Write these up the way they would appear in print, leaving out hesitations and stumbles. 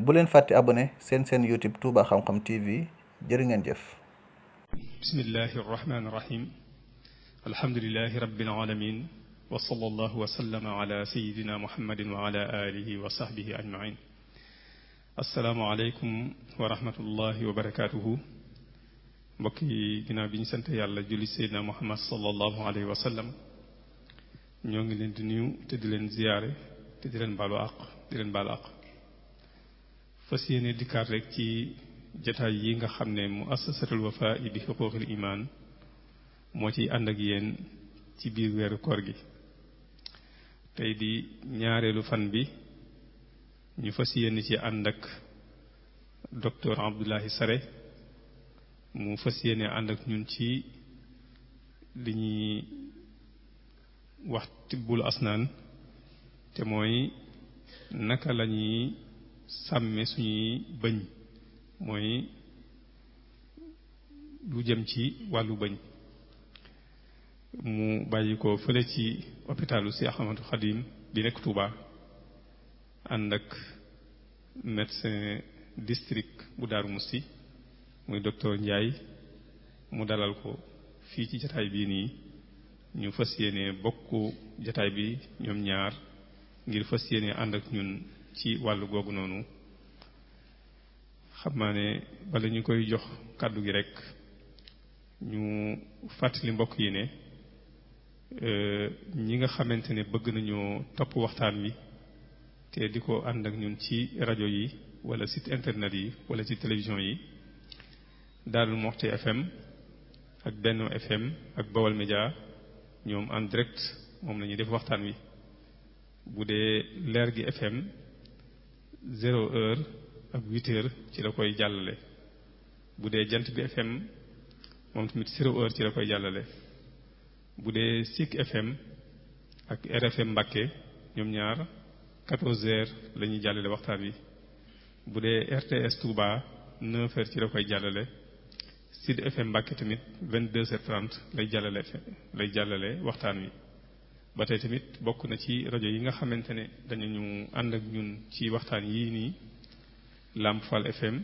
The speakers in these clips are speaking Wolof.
bu leen fàtte abonné seen YouTube Touba Xam-Xam TV jërë ngeen jëf. bismillahi rahmaani rahim alhamdulilahi rabbil alamin wa sallallahu wa sallama ala sayidina muhammadin wa ala alihi wa sahbihi ajmain. assalaamu aleykum wa rahmatullahi wa barakatuhu. mbokk yi ginnaaw bi ñu sant yàlla julli sayidina muhammad sallallahu alayhi wa sallam ñoo ngi leen di nuyu te di leen ziyaare te di leen baalu àq fas yéene dikkaat rek ci jataay yi nga xam ne muassasatul Wafa bi xuquuqil iman moo ciy ànd ak yéen ci biir weeru koor gi. tey di ñaareelu fan bi ñu fas yéene ci ànd ak docteur Abdoulaye Sarré mu fas yéene ànd ak ñun ci li ñuy wax tibbul asnaan te mooy naka la ñuy sàmme suñuy bëñ, mooy lu jëm ci wàllu bëñ. mu bàyyi ko fële ci hôpitalu Cheikh Ahmadou Khadim bi nekk Touba ànd ak médecin district bu Daaru Musti muy docteur Ndiaye mu dalal ko fii ci jataay bii nii ñu fas yéene bokk jataay bi ñoom ñaar ngir fas yéene ànd ak ñun ci wàllu googu noonu. xam naa ne bala ñu koy jox kàddu gi rek ñu fàttali mbokk yi ne ñi nga xamante ne bëgg nañoo topp waxtaan wi te di ko ànd ak ñun ci rajo yi wala site internet yi wala ci télévision yi, Darou Moukhty FM ak Benno FM ak Bawal Média ñoom en direct moom la ñuy def waxtaan wi. bu dee leer gi FM 0h ak 8h ci la koy jàllale. bu dee jant bi FM moom tamit 0h ci la koy jàllale. bu dee Sik FM ak RFM Mbacké ñoom ñaar 14h la ñuy jàllale waxtaan wi. bu dee RTS Touba 9h ci la koy jàllale. Sud FM Mbacké tamit 22h30 lay jàllale waxtaan wi. ba tey tamit bokk na ci rajo yi nga xamante ne dañu ñu ànd ak ñun ci waxtaan yii nii Lamp Fall FM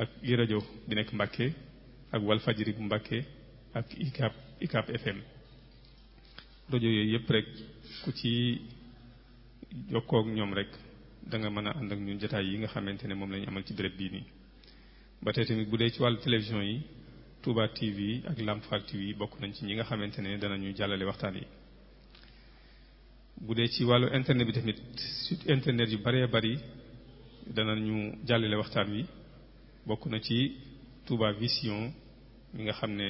ak i rajo bi nekk Mbacké ak Walfajri bu Mbacké ak ICAP FM. rajo yooyu yëpp rek ku ci jokkoo ak ñoom rek da nga mën a ànd ak ñun jotaay yi nga xamante ne moom la ñu amal ci béréb bii nii. ba tey tamit bu dee ci wàllu télévision yi Touba TV ak Lamp Fall TV bokk nañ ci ñi nga xamante ne danañu jàllale waxtaan yi. bu dee ci wàllu internet bi tamit site internet yu bëree bëri danañu jàllale waxtaan wi. bokk na ci Touba Vision mi nga xam ne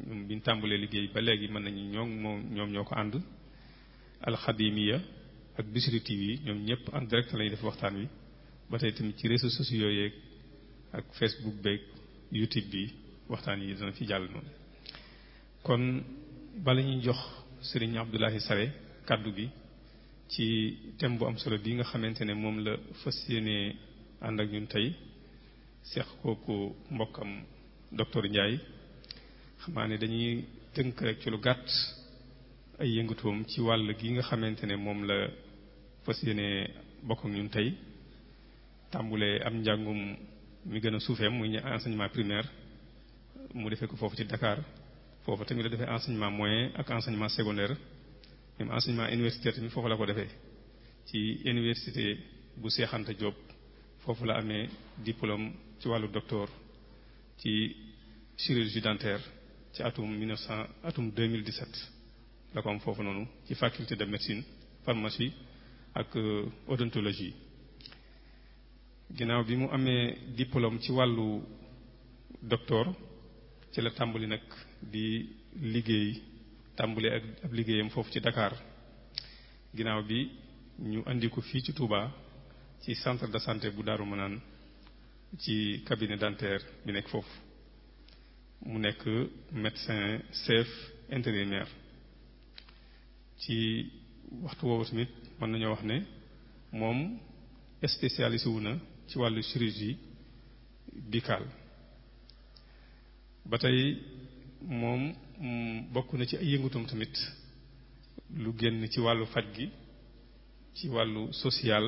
ñoom biñ tàmbalee liggéey ba léegi mën nañu ñoom ñoo ko ànd. Alxadimiya ak Bichri TV ñoom ñëpp en direct lañuy def waxtaan wi. ba tey tamit ci réseaux sociaux yeeg ak Facebook beeg YouTube bi waxtaan yi dana fi jàll noonu. kon bala ñuy jox Serigne Abdoulaye Sarré kàddu gi ci thème bu am solo bi nga xamante ne moom la fas yéene ànd ak ñun tey seex kooku mbokkam docteur Ndiaye, xamaa ne dañuy tënk rek ci lu gàtt ay yëngatoom ci wàll gi nga xamante ne moom la fas yéene bokk ak ñun tey. tàmbulee am njàngum mi gën a suufeem muy enseignement primaire mu defee ko foofu ci Dakar. foofu tamit la defee enseignement moyen ak enseignement secondaire. même enseignement universitaire tamit foofu la ko defee ci université bu Cheikh Anta Diop. foofu la amee diplôme ci wàllu docteur ci chirurgie dentaire ci atum 2017 la ko am foofu noonu ci faculté de médecine pharmacie ak odontologie. ginnaaw bi mu amee diplôme ci wàllu docteur ci la tàmbali nag di liggéey tàmbali ak ab liggéeyam foofu ci Dakar. ginnaaw bi ñu andi ko fii ci Touba ci centre de santé bu Daaru Manaan ci cabinet dentaire bi nekk foofu. mu nekk médecin chef intérimaire. ci waxtu woowu tamit mën nañoo wax ne moom spécialisé wu na ci wàllu chirurgie buccale. ba tey moom bokk na ci ay yëngutum tamit lu génn ci wàllu faj gi, ci wàllu social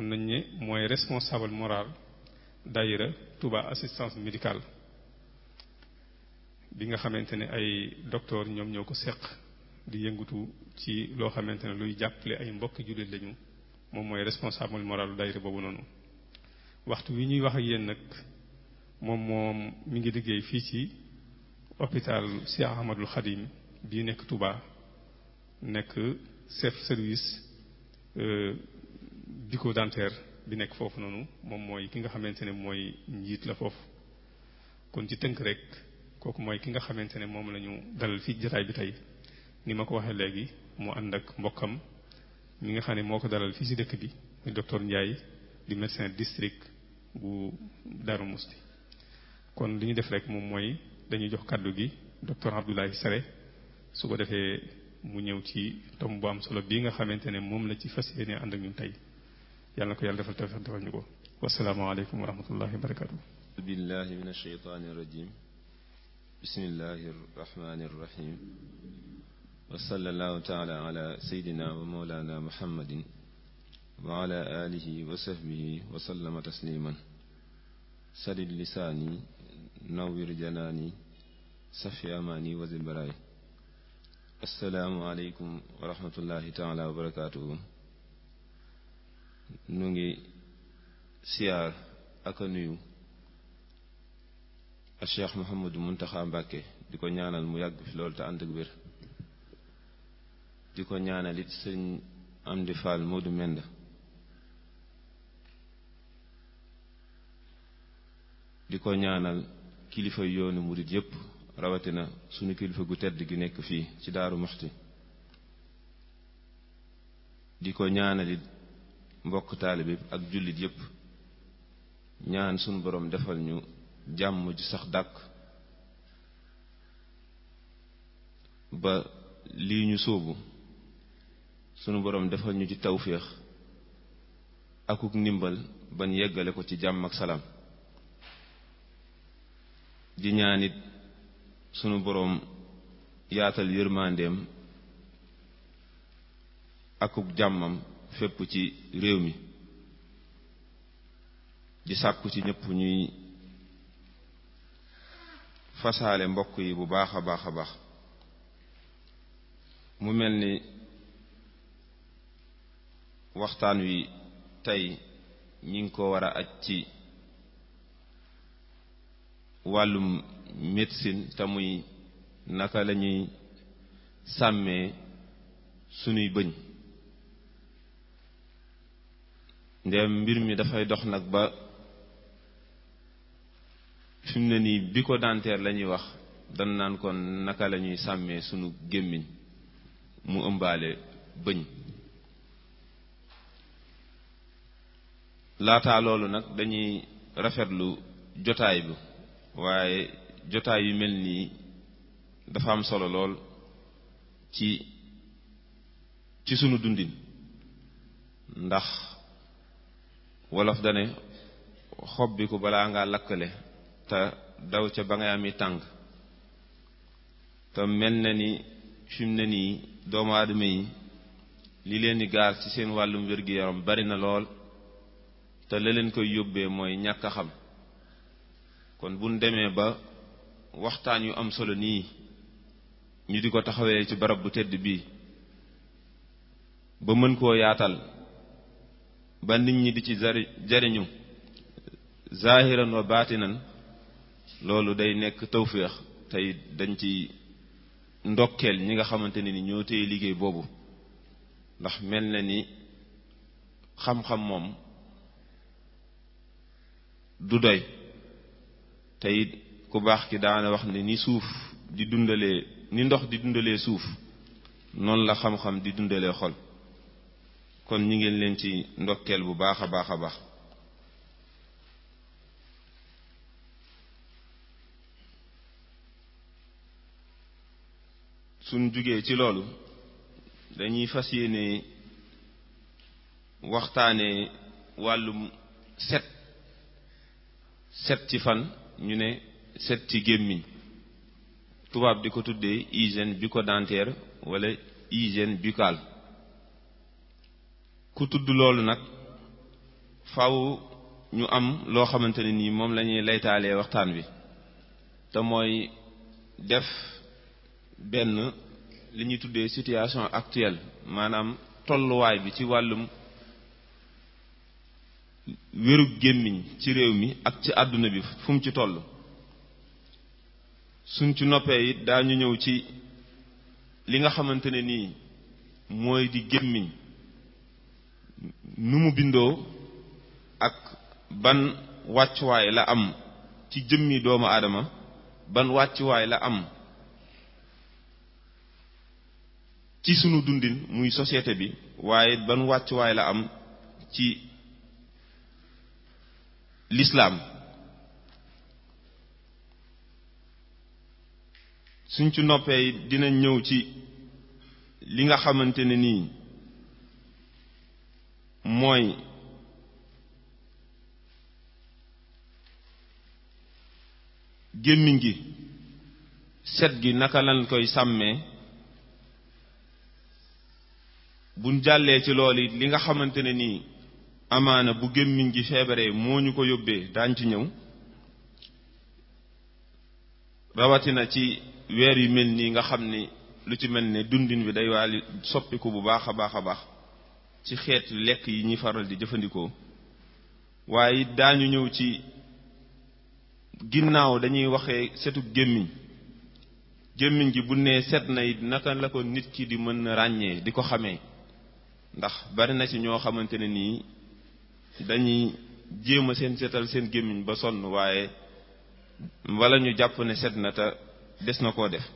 mën nañ ne mooy responsable moral daayira Touba assistance médicale bi nga xamante ne ay docteur ñoom ñoo ko seq di yëngutu ci loo xamante ne luy jàppale ay mbokki jullit lañu moom mooy responsable moral daayira boobu noonu. waxtu wi ñuy wax ak yéen nag moom mi ngi liggéey fii ci hôpital Cheikh Ahmadul Khadim bii nekk Touba nekk chef service bucco-dentaire bi nekk foofu noonu moom mooy ki nga xamante ne mooy njiit la foofu. kon ci tënk rek kooku mooy ki nga xamante ne moom la ñu dalal fii jotaay bi tey ni ma ko waxee léegi mu ànd ak mbokkam mi nga xam ne moo ko dalal fii ci dëkk bi muy docteur Ndiaye di médecin district bu Darou Mousti. kon li ñu def rek moom mooy dañuy jox kàddu gi docteur Abdoulaye Sare su ko defee mu ñëw ci tom bu am solo bii nga xamante ne moom la ci fas yéene ànd ak ñun tey yàlla na ko yàlla defal tawfiq defal ñu ko. wasalaamaaleykum wa rahmatullahi wa barakatuh. billahi min ashaytaani rajim. bismillahi rahmani rahim. wa sallallahu taala ala sayyidina wa mawlana muhammadin wa ala alihi wa sahbihi wa sallama tasliman. sadid lisaani nawwir janaani safi amaani wa zil baraay. assalaamu aleykum wa rahmatullahi taala wa barakaatuhu. nu ngi siyaar ak a nuyu a Cheikh Mouhamadou Mountakha Mbacké di ko ñaanal mu yàgg fi loolu te ànd ak wér. di ko ñaanal it sëñ Amdi Fall Modou Menda di ko ñaanal kilifa yoonu murit yépp rawatina sunu kilifa gu tedd gi nekk fii ci Daaru Muxti. di ko ñaanalit mbokk taalibe ak jullit yépp ñaan sunu borom defal ñu jàmm ju sax dàkk ba lii ñu sóobu sunu borom defal ñu ci tawféex akuk ndimbal bañ yeggale ko ci jàmm ak salaam. di ñaanit sunu boroom yaatal yërmandeem akuk jàmmam fépp ci réew mi. di sàkku ci ñëpp ñuy fasaale mbokk yi bu baax a baax a baax. mu mel ni waxtaan wi tey ñi ngi ko war a aj ci wàllum médecine te muy naka lañuy sàmmee sunuy bëñ. ndem mbir mi dafay dox nag ba fi mu ne nii bucco-dentaire la ñuy wax dan naan kon naka la ñuy sàmmee sunu gémmiñ mu ëmbaale bëñ. laataa loolu nag dañuy rafetlu jotaay bi waaye jotaay yu mel nii dafa am solo lool ci sunu dundin. ndax wolof dane xob bi ko balaa ngaa lakkale te daw ca ba ngay ami tànk. te mel na ni fi mu ne nii doomu aadama yi li leen di gaar ci seen wàllum wér-gi-yaram bari na lool te la leen koy yóbbee mooy ñàkk a xam. kon buñ demee ba waxtaan yu am solo nii ñu di ko taxawee ci barab bu tedd bii ba mën koo yaatal ba nit ñi di ci jariñu zahiran wa baatinan loolu day nekk tawféex tey dañ ci ndokkeel ñi nga xamante ne ni ñoo téye liggéey boobu. ndax mel na ni xam-xam moom du doy te it ku baax ki daana wax ne ni suuf di dundalee ni ndox di dundalee suuf noonu la xam-xam di dundalee xol. kon ñi ngeen leen ci ndokkeel bu baax a baax a baax. suñ jugee ci loolu dañuy fas yéene waxtaane wàllum set ci fan ñu ne set ci gémmiñ. tubaab di ko tuddee hygiène bucco-dentaire wala hygiène buccale. ku tudd loolu nag faaw ñu am loo xamante ne nii moom la ñuy laytaalee waxtaan wi te mooy def benn li ñuy tuddee situation actuelle maanaam tolluwaay bi ci wàllum wéru gémmiñ ci réew mi ak ci àdduna bi fu mu ci toll. suñ ci noppee it daañu ñëw ci li nga xamante ne nii mooy di gémmiñ nu mu bindoo ak ban wàccuwaay la am ci jëmmi doomu aadama, ban wàccuwaay la am ci sunu dundin muy société bi, waaye ban wàccuwaay la am ci l'islam. suñ ci noppee dinañ ñëw ci li nga xamante ne nii mooy gémmiñ gi set gi naka lañ koy sàmmee. buñ jàllee ci loolu li nga xamante ne nii amaana bu gémmiñ gi feebaree moo ñu ko yóbbee daañ ci ñëw, rawatina ci weer yu mel nii nga xam ni lu ci mel ne dundin bi day waali soppiku bu baax a baax ci xeetu lekk yi ñuy faral di jëfandikoo. waaye daañu ñëw ci ginnaaw dañuy waxee setu gémmiñ gi bu nee set na it naka la ko nit ki di mën a ràññee di ko xamee, ndax bari na ci ñoo xamante ne nii dañuy jéem a setal seen gémmiñ ba sonn waaye wala ñu jàpp ne set na te des na koo def.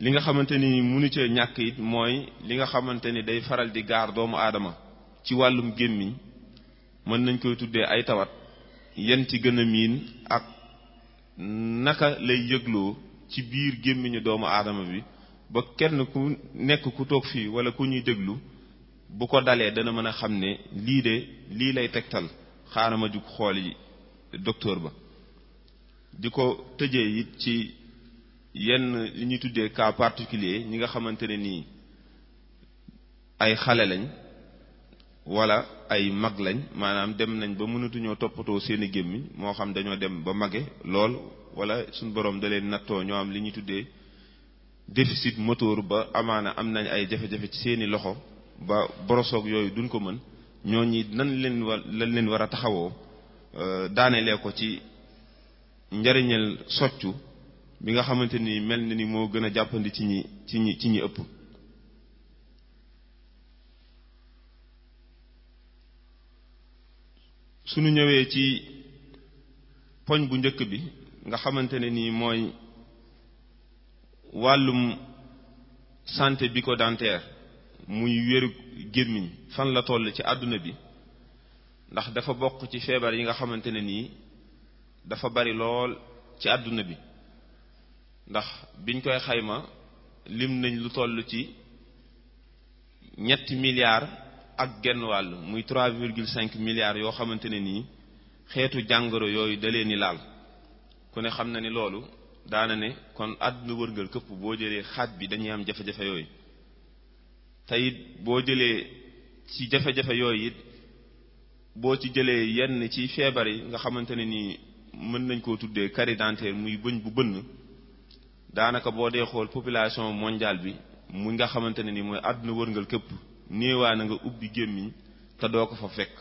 li nga xamante ni munu cee ñàkk it mooy li nga xamante ni day faral di gaar doomu aadama ci wàllum gémmiñ, mën nañ koy tuddee ay tawat, yan ci gën a miin ak naka lay yëgloo ci biir gémmiñu doomu aadama bi ba kenn ku nekk ku toog fii wala ku ñuy déglu bu ko dalee dana mën a xam ne lii lay tegtal, xaaral ma jug xool yi docteur ba. di ko tëjee it ci yenn li ñuy tuddee cas particulier, ñi nga xamante ne nii ay xale lañ wala ay mag lañ, maanaam dem nañ ba mënatuñoo toppatoo seeni gémmiñ, moo xam dañoo dem ba mage lool wala suñ borom da leen nattoo ñoo am li ñuy tuddee déficit moteur ba amaana am nañ ay jafe-jafe ci seeni loxo ba borosoog yooyu duñ ko mën. ñooñi lañ leen war a taxawoo daanelee ko ci njariñal soccu bi nga xamante ni mel na ni moo gën a jàppandi ci ñi ëpp. suñu ñëwee ci poñ bu njëkk bi nga xamante ne nii mooy wàllum santé bucco-dentaire muy wéru gémmiñ fan la toll ci àdduna bi, ndax dafa bokk ci feebar yi nga xamante ne nii dafa bari lool ci àdduna bi. ndax biñ koy xayma lim nañ lu toll ci 3 milliards ak genn wàll muy 3,5 milliards yoo xamante ne nii xeetu jàngoro yooyu da leen ni laal. ku ne xam na ni loolu daana ne kon àdduna wërngal këpp boo jëlee xaaj bi dañuy am jafe-jafe yooyu. te it boo jëlee ci jafe-jafe yooyu it boo ci jëlee yenn ci feebar yi nga xamante ne nii mën nañ koo tuddee carie dentaire muy bëñ bu bënn, daanaka boo dee xool population mondiale bi mu nga xamante ne ni mooy àdduna wërngal këpp néewaa na nga ubbi gémmiñ te doo ko fa fekk.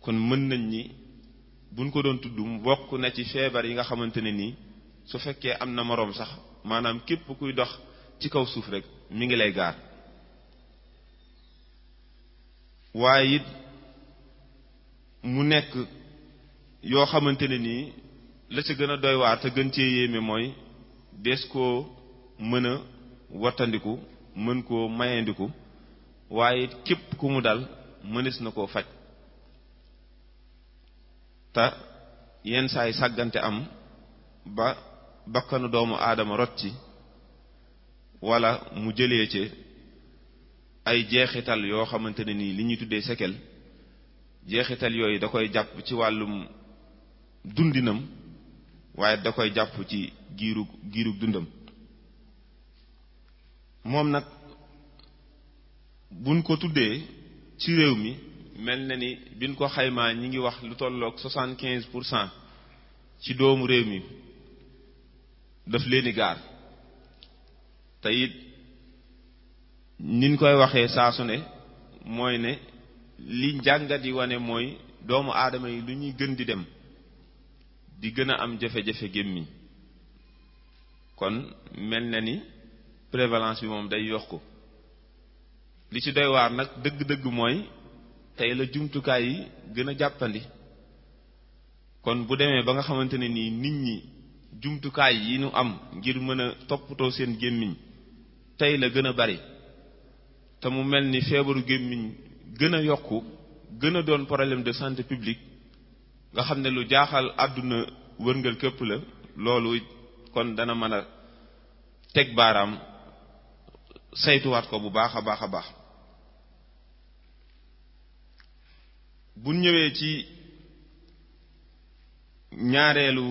kon mën nañ ni buñ ko doon tudd bokk na ci feebar yi nga xamante ne nii su fekkee am na moroom sax maanaam képp kuy dox ci kaw suuf rek mi ngi lay gaar. waaye it mu nekk yoo xamante ne nii la ca gën a doy waar te gën cee yéeme mooy des koo mën a wattandiku mën koo mayandiku, waaye képp ku mu dal mënees na koo faj. te yenn saay sàggante am ba bakkanu doomu aadama rot ci wala mu jëlee ci ay jeexital yoo xamante ne nii li ñuy tuddee séquelles, jeexital yooyu da koy jàpp ci wàllum dundinam waaye da koy jàpp ci giirug dundam. moom nag buñ ko tuddee ci réew mi mel na ni biñ ko xaymaa ñi ngi wax lu tolloog 75% ci doomu réew mi daf leeni gaar te it niñ koy waxee saa su ne mooy ne li njàngat yi wane mooy doomu aadama yi lu ñuy gën di dem di gën a am jafe-jafe gémmiñ kon mel na ni prévalence bi moom day yokku li ci doy waar nag dëgg-dëgg mooy tey la jumtukaay yi gën a jàppandi kon bu demee ba nga xamante ne nii nit ñi jumtukaay yi ñu am ngir mën a toppatoo seen gémmiñ tey la gën a bari te mu mel ni feebaru gémmiñ gën a yokku gën a doon problème de santé publique nga xam ne lu jaaxal àdduna wërngal képp la loolu kon dana mën a teg baaraam saytuwaat ko bu baax a baax a baax bu ñëwee ci ñaareelu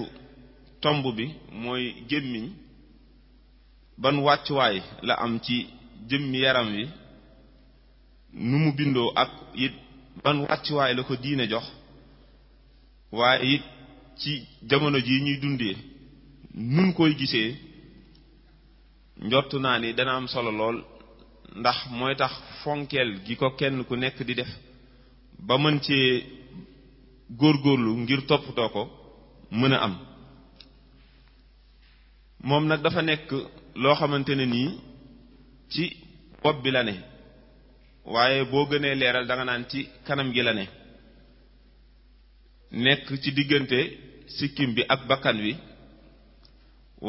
tomb bi mooy gémmiñ ban wàccuwaay la am ci jëmmi yaram wi nu mu bindoo ak it ban wàccuwaay la ko diine jox waaye it ci jamono ji ñuy dundee nun koy gisee njortu naa ni dana am solo lool ndax mooy tax fonkeel gi ko kenn ku nekk di def ba mën cee góorgóorlu ngir toppatoo ko mën a am moom nag dafa nekk loo xamante ne nii ci bopp bi la ne waaye boo gënee leeral da nga naan ci kanam gi la ne nekk ci diggante sikkim bi ak bakkan wi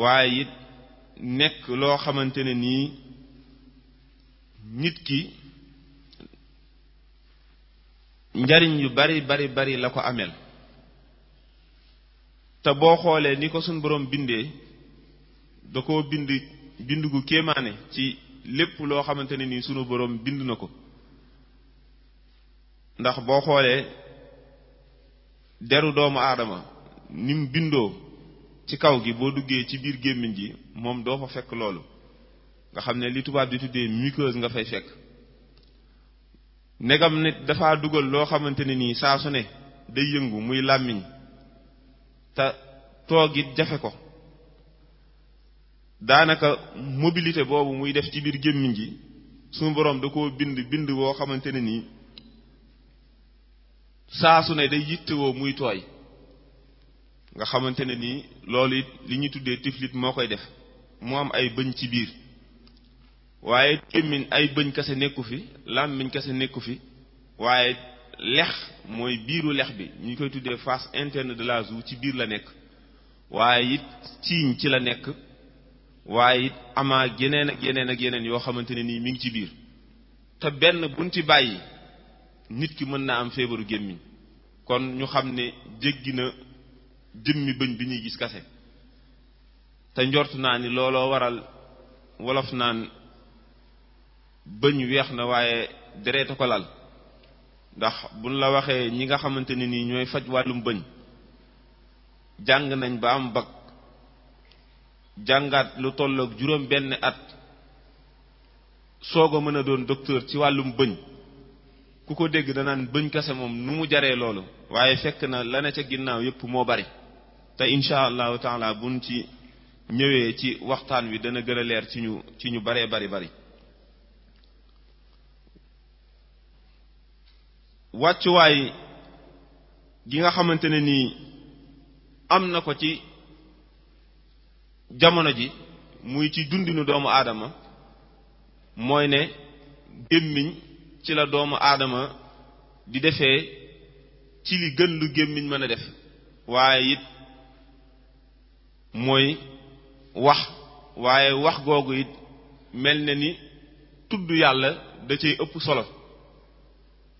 waaye it nekk loo xamante ne nii nit ki njariñ yu bari la ko ameel te boo xoolee ni ko suñ boroom bindee da koo bind gu kéemaane ci lépp loo xamante ne nii sunu boroom bind na ko ndax boo xoolee deru doomu aadama ni mu bindoo ci kaw gi boo duggee ci biir gémmiñ gi moom doo fa fekk loolu nga xam ne li tubaab di tuddee muqueuse nga fay fekk negam nit dafa dugal loo xamante ne nii saa su ne day yëngu muy làmmiñ te toogit jafe ko daanaka mobilité boobu muy def ci biir gémmiñ gi suñu boroom da koo bind woo xamante ne nii saa su ne day yittewoo muy tooy nga xamante ne nii loolu it li ñuy tuddee tiflit moo koy def mu am ay bëñ ci biir waaye gémmiñ ay bëñ kese nekku fi làmmiñ kese nekku fi waaye lex mooy biiru lex bi ñu koy tuddee face interne de la joue ci biir la nekk waaye it siiñ ci la nekk waaye it amaa yeneen ak yeneen yoo xamante ne nii mi ngi ci biir te benn buñ ci bàyyi nit ki mën na am feebaru gémmiñ kon ñu xam ne jéggi na jëmmi bëñ bi ñuy gis kase te njort naa ni looloo waral wolof naan bëñ weex na waaye dereeta ko lal ndax buñ la waxee ñi nga xamante ne nii ñooy faj wàllum bëñ jàng nañ ba am bac jàngaat lu tolloog juróom benn at soog a mën a doon docteur ci wàllum bëñ ku ko dégg danaan bëñ kase moom nu mu jaree loolu waaye fekk na la ne ca ginnaaw yépp moo bari te insha allahu taala buñ ci ñëwee ci waxtaan wi dana gën a leer ci ñu baree bari wàccuwaay gi nga xamante ne nii am na ko ci jamono ji muy ci dundinu doomu aadama mooy ne gémmiñ ci la doomu aadama di defee ci li gën lu gémmiñ mën a def waaye it mooy wax waaye wax googu it mel na ni tudd yàlla da cay ëpp solo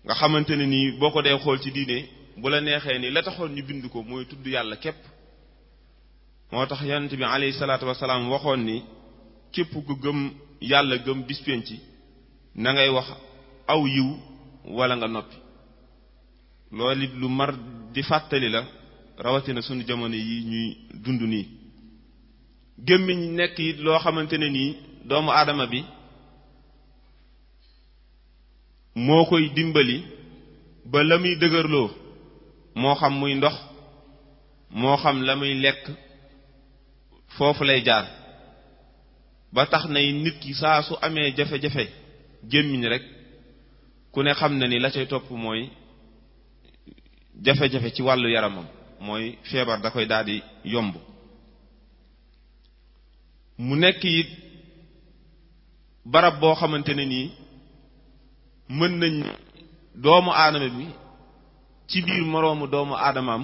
nga xamante ne nii boo ko dee xool ci diine bu la neexee ni la taxoon ñu bind ko mooy tudd yàlla képp moo tax yonent bi alayhi salaatu wasalaam waxoon ni képp ku gëm yàlla gëm bis penc na ngay wax aw yiw wala nga noppi loolu it lu mar di fàttali la rawatina sunu jamono yi ñuy dund nii gémmiñ nekk it loo xamante ne nii doomu aadama bi moo koy dimbali ba la muy dëgërloo moo xam muy ndox moo xam la muy lekk foofu lay jaar ba tax na nit ki saa su amee jafe-jafe gémmiñ rek ku ne xam na ni la cay topp mooy jafe-jafe ci wàllu yaramam mooy feebar da koy daal di yomb mu nekk it barab boo xamante ne nii mën nañ doomu aadama bi ci biir moroomu doomu aadamaam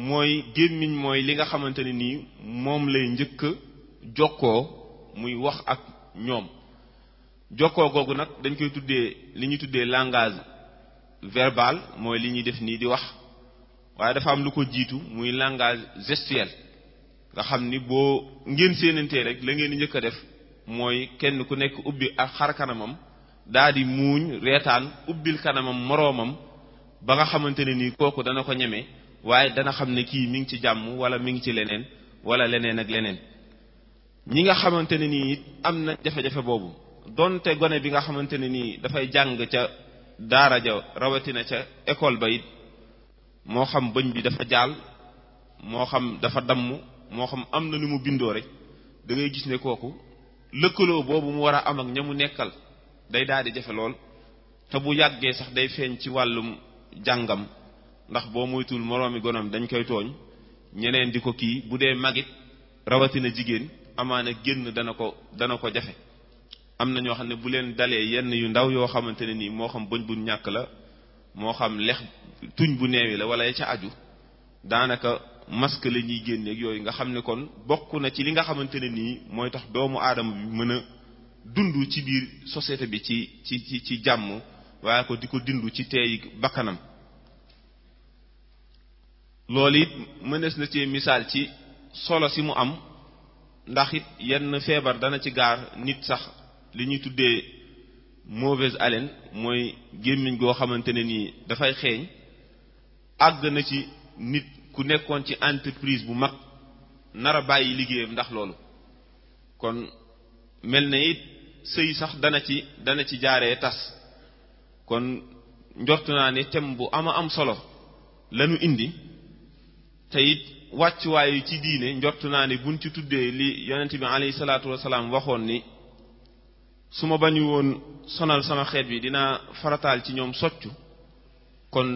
mooy gémmiñ mooy li nga xamante ne nii moom lay njëkk jokkoo muy wax ak ñoom jokkoo googu nag dañ koy tuddee li ñuy tuddee langage verbal mooy li ñuy def nii di wax waaye dafa am lu ko jiitu muy langage gestuel nga xam ni boo ngeen séenantee rek la ngeen di njëkk a def mooy kenn ku nekk ubbi ak xar kanamam daa di muuñ reetaan ubbil kanamam moroomam ba nga xamante ne nii kooku dana ko ñeme waaye dana xam ne kii mi ngi ci jàmm wala mi ngi ci leneen wala leneen ak leneen ñi nga xamante ne nii am na jafe-jafe boobu donte gone bi nga xamante ne nii dafay jàng ca daara ja rawatina ca école ba it moo xam bëñ bi dafa jaal moo xam dafa damm moo xam am na nu mu bindoo rek da ngay gis ne kooku lëkkaloo boobu mu war a am ak ña mu nekkal day daal di jafe lool te bu yàggee sax day feeñ ci wàllum jàngam ndax boo moytul moroomi gonom dañ koy tooñ ñeneen di ko kii bu dee magit rawatina jigéen amaana génn dana ko jafe am na ñoo xam ne bu leen dalee yenn yu ndaw yoo xamante ne nii moo xam bëñ bu ñàkk la moo xam lex tuñ bu neewi la wala ya ca aju daanaka masque la ñuy génneeg yooyu nga xam ne kon bokk na ci li nga xamante ne nii mooy tax doomu aadama bi mën a dund ci biir société bi ci jàmm waaye ko di ko dund ci teey bakkanam loolu it mënees na ci misaal ci solo si mu am ndax it yenn feebar dana ci gaar nit sax li ñuy tuddee mauvaise haleine mooy gémmiñ goo xamante ne nii dafay xeeñ àgg na ci nit ku nekkoon ci entreprise bu mag nar a bàyyi liggéeyam ndax loolu kon mel na it sëy sax dana ci jaaree tas kon njort naa ne thème bu am solo lañu indi te it wàccuwaayu ci diine njort naa ne buñ ci tuddee li yonent bi alayhi salaatu wasalaam waxoon ni su ma bañu woon sonal sama xeet bi dinaa farataal ci ñoom soccu kon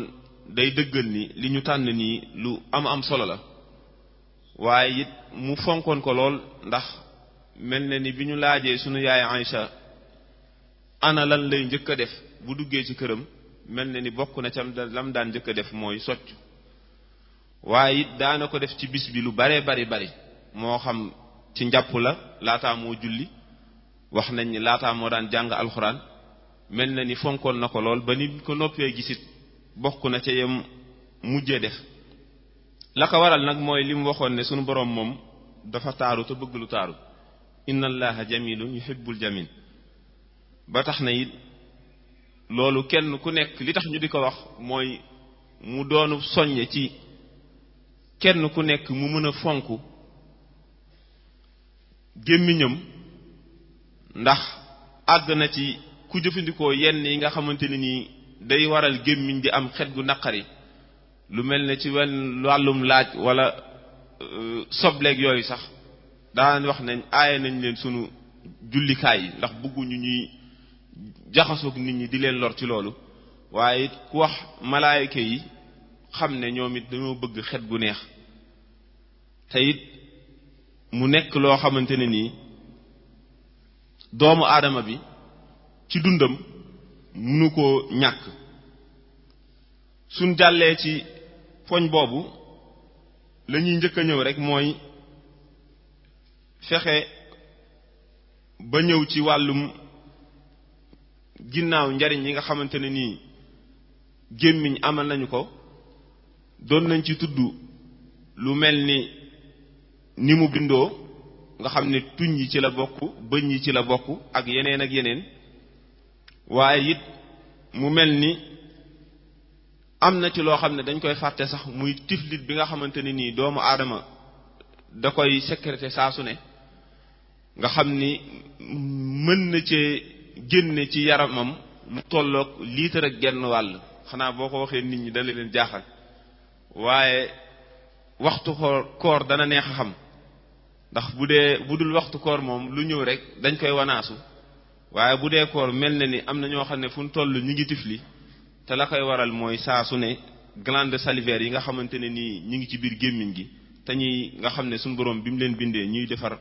day dëggal ni li ñu tànn nii lu am solo la waaye it mu fonkoon ko lool ndax mel na ni bi ñu laajee sunu yaay Aïcha ana lan lay njëkk a def bu duggee ci këram mel na ni bokk na ca lam daan njëkk a def mooy soccu waaye it daana ko def ci bis bi lu bari moo xam ci njàpp la laataa moo julli wax nañ ni laataa moo daan jàng alxuraan mel na ni fonkoon na ko lool ba ni ko noppee gisit bokk na ca yem mujjee def la ko waral nag mooy li mu waxoon ne sunu boroom moom dafa taaru te bëgg lu taaru inna allaha jamilun yuhibbul jamil ba tax na it loolu kenn ku nekk li tax ñu di ko wax mooy mu doonu soññe ci kenn ku nekk mu mën a fonk gémmiñam ndax àgg na ci ku jëfandikoo yenn yi nga xamante ne nii day waral gémmiñ di am xet gu naqari lu mel ne ci wàllum laaj wala sobleeg yooyu sax daan wax nañ aaye nañ leen sunu jullikaay yi ndax bëgguñu ñuy jaxasoog nit ñi di leen lor ci loolu waaye it ku wax malaayika yi xam ne ñoom it dañoo bëgg xet gu neex te it mu nekk loo xamante ne nii doomu aadama bi ci dundam munu ko ñàkk suñ jàllee ci poñ boobu la ñuy njëkk a ñëw rek mooy fexe ba ñëw ci wàllum ginnaaw njariñ yi nga xamante ne nii gémmiñ amal nañu ko doon nañ ci tudd lu mel ni mu bindoo nga xam ne tuñ yi ci la bokk bëñ yi ci la bokk ak yeneen waaye it mu mel ni am na ci loo xam ne dañ koy fàtte sax muy tiflit bi nga xamante ne nii doomu aadama da koy sécréter saa su ne nga xam ni mën na cee génne ci yaramam lu tolloog litre ak genn wàll xanaa boo ko waxee nit ñi dana leen jaaxal waaye waxtu koor dana neex a xam ndax bu dul waxtu koor moom lu ñëw rek dañ koy wanaasu waaye bu dee koor mel na ni am na ñoo xam ne fu ñu toll ñu ngi tifli te la koy waral mooy saa su ne glande salivaire yi nga xamante ne nii ñu ngi ci biir gémmiñ gi te ñuy nga xam ne suñu borom bi mu leen bindee ñuy defar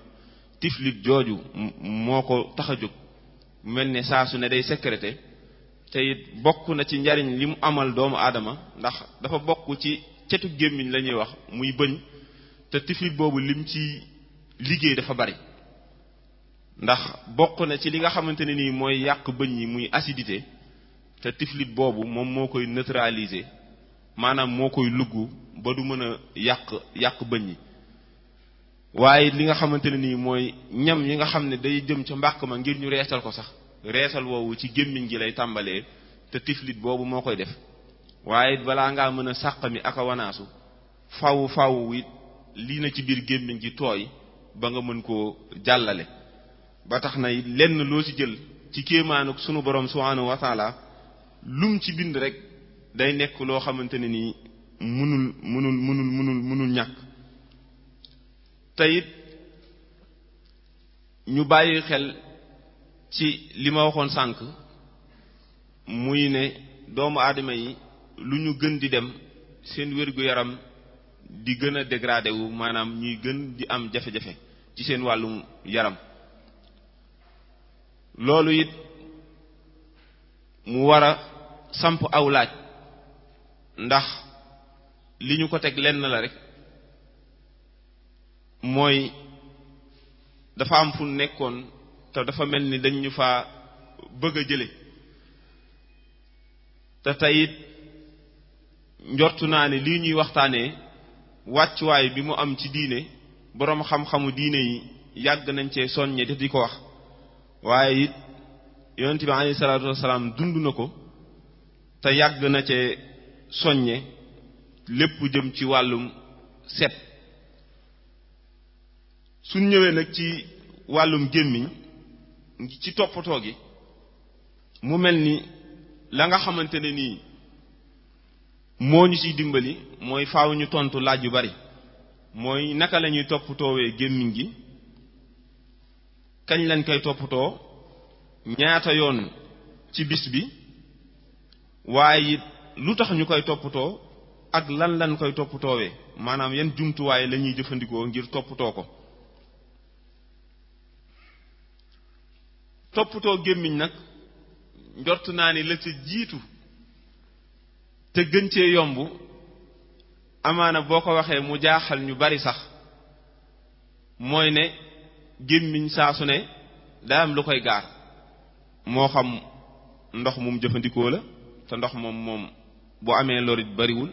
tiflit jooju moo ko tax a jóg mel ne saa su ne day sécrété te it bokk na ci njariñ li mu amal doomu aadama ndax dafa bokk ci cetu gémmiñ la ñuy wax muy bëñ te tiflit boobu lim ci liggéey dafa bari ndax bokk na ci li nga xamante ne nii mooy yàq bëñ yi muy acidité te tiflit boobu moom moo koy neutraliser maanaam moo koy lugg ba du mën a yàq bëñ yi waaye li nga xamante ne nii mooy ñam yi nga xam ne day jëm ca mbàq ma ngir ñu reesal ko sax reesal woowu ci gémmiñ gi lay tàmbalee te tiflit boobu moo koy def waaye balaa ngaa mën a sàqami ak a wanaasu faw it lii na ci biir gémmiñ gi tooy ba nga mën koo jàllale ba tax na lenn loo ci jël ci kéemaanuk sunu borom subhanahu wa taala lum ci bind rek day nekk loo xamante ne nii mënul ñàkk te it ñu bàyyi xel ci li ma waxoon sànq muy ne doomu aadama yi lu ñu gën di dem seen wér-gu-yaram di gën a dégradé wu maanaam ñuy gën di am jafe-jafe ci seen wàllum yaram loolu it mu war a samp aw laaj ndax li ñu ko teg lenn la rek mooy dafa am fu nekkoon te dafa mel ni dañ ñu fa bëgg a jële te teyit njortu naa ne lii ñuy waxtaanee wàccuwaay bi mu am ci diine boroom xam-xamu diine yi yàgg nañ cee soññe te di ko wax waaye it yonent bi alayhi salaatu wasalaam dund na ko te yàgg na cee soññe lépp jëm ci wàllum set suñ ñëwee nag ci wàllum gémmiñ ci toppatoo gi mu mel ni la nga xamante ne nii moo ñu ciy dimbali mooy faaw ñu tontu laaj yu bari mooy naka la ñuy toppatoowee gémmiñ gi kañ lañ koy toppatoo ñaata yoon ci bis bi waaye it lu tax ñu koy toppatoo ak lan lañ koy toppatoowee maanaam yan jumtuwaay la ñuy jëfandikoo ngir toppatoo ko toppatoo gémmiñ nag njort naa ni la ca jiitu te gën cee yomb amaana boo ko waxee mu jaaxal ñu bari sax mooy ne gémmiñ saa su ne daa am lu koy gaar moo xam ndox mum jëfandikoo la te ndox moom bu amee lorit bariwul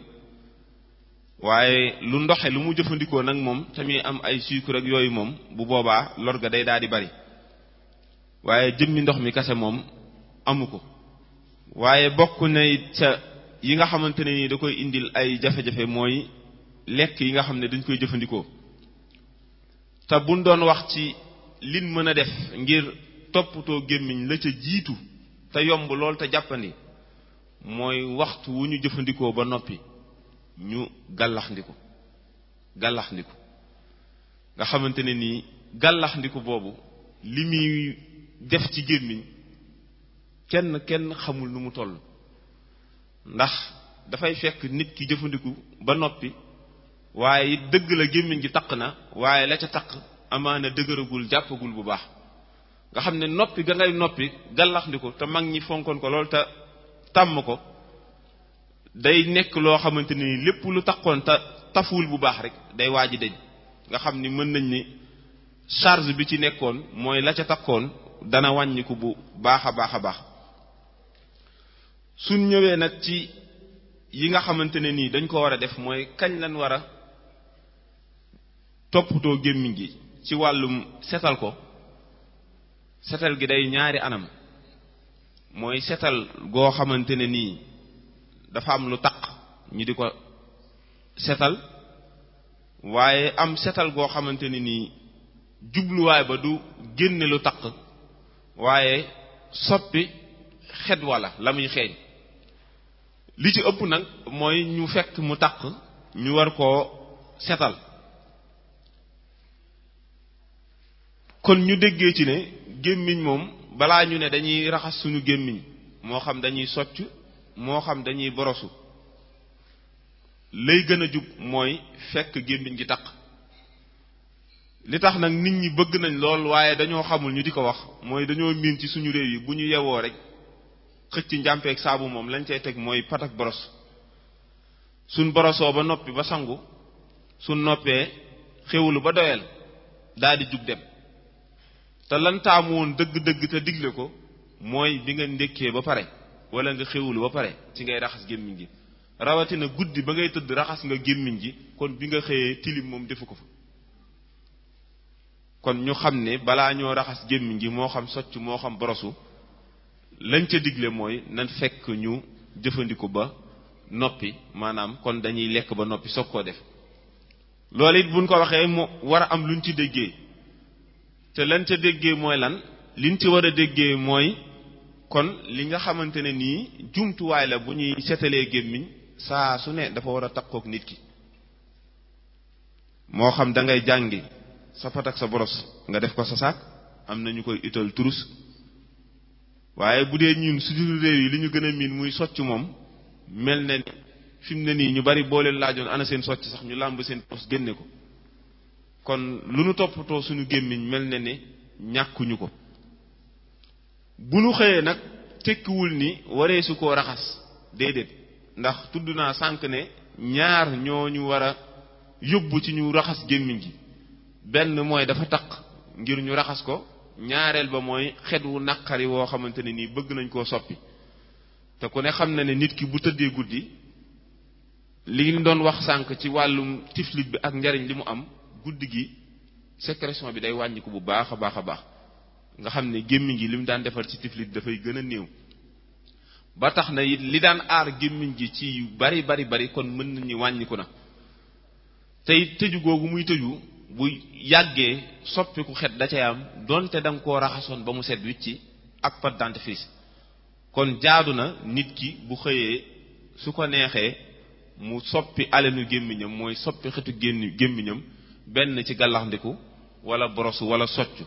waaye lu ndoxe lu mu jëfandikoo nag moom tamit am ay sucre ak yooyu moom bu boobaa lor ga day daal di bari waaye jëmmi ndox mi kase moom amu ko waaye bokk na ca yi nga xamante ne ni da koy indil ay jafe-jafe mooy lekk yi nga xam ne dañ koy jëfandikoo te buñ doon wax ci lin mën a def ngir toppatoo gémmiñ la ca jiitu te yomb lool te jàppandi mooy waxtu wu ñu jëfandikoo ba noppi ñu gàllaxndiku nga xamante ne nii gàllaxndiku boobu li muy def ci gémmiñ kenn xamul nu mu toll ndax dafay fekk nit ki jëfandiku ba noppi waaye it dëgg la gémmiñ gi taq na waaye la ca taq amaana dëgëragul jàppagul bu baax nga xam ne noppi ga ngay noppi gàllaxndiku te mag ñi fonkoon ko lool te tàmm ko day nekk loo xamante ni lépp lu taqoon te tafuwul bu baax rek day waaji deñ nga xam ni mën nañ ni charge bi ci nekkoon mooy la ca taqoon dana wàññiku bu baax a baax suñ ñëwee nag ci yi nga xamante ne nii dañ ko war a def mooy kañ lañ war a toppatoo gémmiñ gi ci wàllum setal ko setal gi day ñaari anam mooy setal goo xamante ne nii dafa am lu taq ñi di ko setal waaye am setal goo xamante ne nii jubluwaay ba du génne lu taq waaye soppi xet wala la muy xeeñ li ci ëpp nag mooy ñu fekk mu taq ñu war koo setal kon ñu déggee ci ne gémmiñ moom balaa ñu ne dañuy raxas suñu gémmiñ moo xam dañuy socc moo xam dañuy borosu lay gën a jub mooy fekk gémmiñ gi taq li tax nag nit ñi bëgg nañ lool waaye dañoo xamul ñu di ko wax mooy dañoo miin ci suñu réew yi bu ñu yewoo rek xëcc njàmpeeg saabu moom lañ cay teg mooy pat ak boros suñ borosoo ba noppi ba sangu suñ noppee xewlu ba doyal daal di jug dem te lan taamu woon dëgg-dëgg te digle ko mooy bi nga ndékkee ba pare wala nga xewlu ba pare ci ngay raxas gémmiñ gi rawatina guddi ba ngay tëdd raxas nga gémmiñ gi kon bi nga xëyee tilim moom defu ko fa kon ñu xam ne balaa ñoo raxas gémmiñ gi moo xam socc moo xam borosu lañ ca digle mooy nan fekk ñu jëfandiku ba noppi maanaam kon dañuy lekk ba noppi soog koo def loolu it buñ ko waxee mu war a am luñ ci déggee te lañ ca déggee mooy lan liñ ci war a déggee mooy kon li nga xamante ne nii jumtuwaay la bu ñuy setalee gémmiñ saa su ne dafa war a takkook nit ki moo xam da ngay jàngi sa pat ak sa boros nga def ko sa saak am na ñu koy ital turus waaye bu dee ñun suñu réew yi li ñu gën a miin muy socc moom mel na ni fi mu ne nii ñu bari boo leen laajoon ana seen socc sax ñu làmb seen pos génne ko kon lu nu toppatoo suñu gémmiñ mel na ni ñàkkuñu ko bu nu xëyee nag tekkiwul ni waree su koo raxas déedéet ndax tudd naa sànq ne ñaar ñoo ñu war a yóbbu ci ñu raxas gémmiñ gi benn mooy dafa taq ngir ñu raxas ko ñaareel ba mooy xet wu naqari woo xamante ne nii bëgg nañ koo soppi te ku ne xam na ne nit ki bu tëddee guddi li ñu doon wax sànq ci wàllum tiflit bi ak njariñ li mu am guddi gi sécrétion bi day wàññiku bu baax a baax a baax nga xam ne gémmiñ gi li mu daan defar ci tiflit dafay gën a néew ba tax na it li daan aar gémmiñ gi ci yu bari kon mën nañu wàññiku na te it tëju googu muy tëju bu yàggee soppiku xet da cay am donte da nga koo raxasoon ba mu set wicci ak pâte dentifrice kon jaadu na nit ki bu xëyee su ko neexee mu soppi alenu gémmiñam mooy soppi xetu gémmiñam benn ci gàllaxndiku wala borosu wala soccu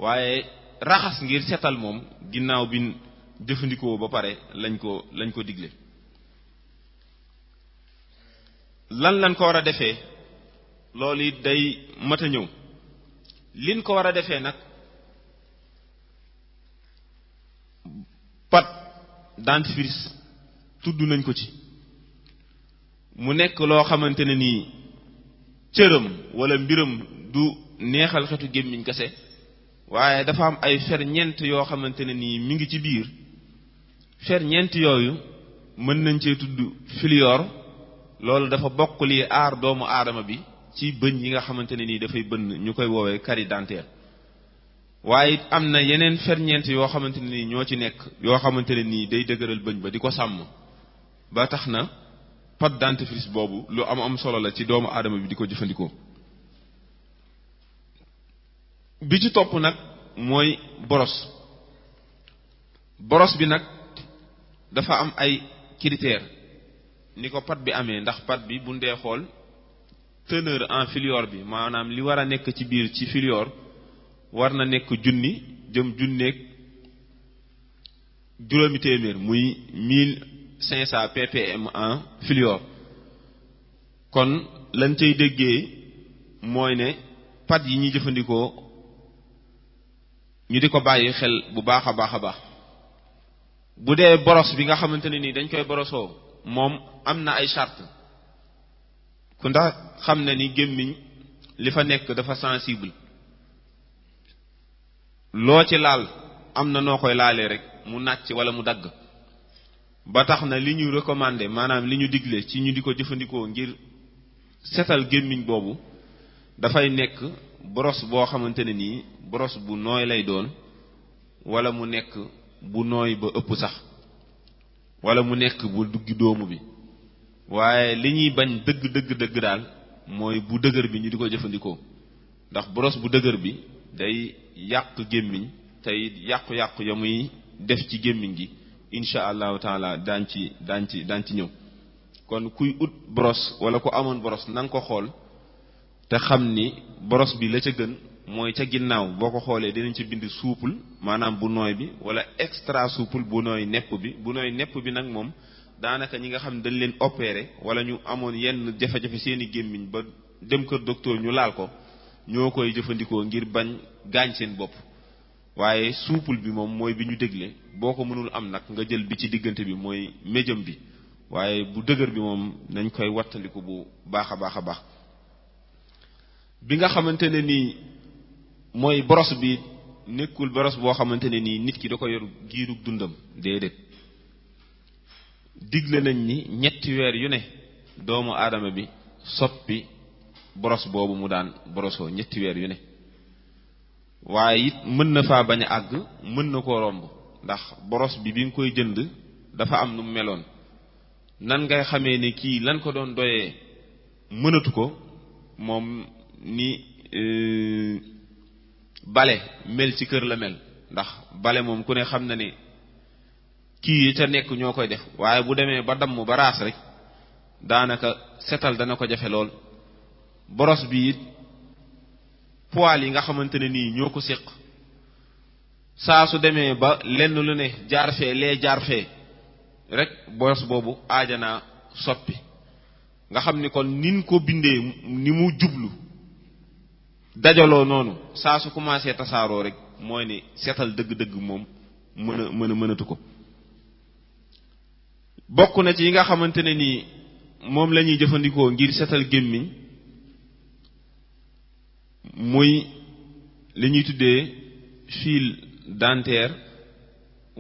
waaye raxas ngir setal moom ginnaaw bi jëfandikoo ba pare lañ ko digle lan ko war a defee loolu it day mat a ñëw liñ ko war a defee nag pâte dentifrice tudd nañ ko ci mu nekk loo xamante ne nii cëram wala mbiram du neexal xetu gémmiñ kese waaye dafa am ay ferñeent yoo xamante ne nii mi ngi ci biir ferñeent yooyu mën nañ cee tudd fluor loolu dafa bokk li aar doomu aadama bi ci bëñ yi nga xamante ne nii dafay bënn ñu koy woowee carie dentaire waaye it am na yeneen ferñeent yoo xamante ne nii ñoo ci nekk yoo xamante ne nii day dëgëral bëñ ba di ko sàmm ba tax na pâte dentifrice boobu lu am solo la ci doomu aadama bi di ko jëfandikoo bi ci topp nag mooy boros bi nag dafa am ay critères ni ko pâte bi amee ndax pâte bi bu ndee xool teneur en fluor bi maanaam li war a nekk ci biir ci fluor war na nekk junni jëm junneeg juróomi téeméer muy 1500 ppm en fluor kon lañ cay déggee mooy ne pâte yi ñuy jëfandikoo ñu di ko bàyyi xel bu baax a baax bu dee boros bi nga xamante ne nii dañ koy borosoo moom am na ay charte ku ndax xam na ni gémmiñ li fa nekk dafa sensible loo ci laal am na noo koy laalee rek mu nàcc wala mu dagg ba tax na li ñu recommandé maanaam li ñu digle ci ñu di ko jëfandikoo ngir setal gémmiñ boobu dafay nekk boros boo xamante ne nii boros bu nooy lay doon wala mu nekk bu nooy ba ëpp sax wala mu nekk bu duggi doomu bi waaye li ñuy bañ dëgg daal mooy bu dëgër bi ñu di ko jëfandikoo ndax boros bu dëgër bi day yàq gémmiñ tey yàqu-yàqu ya muy def ci gémmiñ gi insha allahu taala daan ci ñëw kon kuy ut brosse wala ku amoon brosse na nga ko xool te xam ni brosse bi la ca gën mooy ca ginnaaw boo ko xoolee dinañ ci bind souple maanaam bu nooy bi wala extra souple bu nooy nepp bi nag moom daanaka ñi nga xam ne dañ leen opéré wala ñu amoon yenn jafe-jafe seeni gémmiñ ba dem kër docteur ñu laal ko ñoo koy jëfandikoo ngir bañ gaañ seen bopp waaye souple bi moom mooy bi ñu dégle boo ko mënul am nag nga jël bi ci diggante bi mooy médium bi waaye bu dëgër bi moom nañ koy wattandiku bu baax a baax bi nga xamante ne nii mooy brosse bi nekkul brosse boo xamante ne nii nit ki da ko yor giirug dundam déedéet digle nañ ni ñetti weer yu ne doomu aadama bi soppi brosse boobu mu daan brossoo ñetti weer yu ne waaye it mën na faa bañ a àgg mën na koo romb ndax brosse bi nga koy jënd dafa am nu mu meloon nan ngay xamee ni kii lan ko doon doyee mënatu ko moom ni bale mel ci kër la mel ndax bale moom ku ne xam na ni kii yi ca nekk ñoo koy def waaye bu demee ba damm ba raas rek daanaka setal dana ko jafe lool brosse bi it poil yi nga xamante ne nii ñoo ko séq saa su demee ba lenn lu ne jaar fee lee jaar fee rek brosse boobu aajanaa soppi nga xam ni kon nin ko bindee ni mu jublu dajaloo noonu saa su commencé tasaaroo rek mooy ni setal dëgg-dëgg moom mënatu ko bokk na ci yi nga xamante ne nii moom la ñuy jëfandikoo ngir setal gémmiñ muy li ñuy tuddee fil dentaire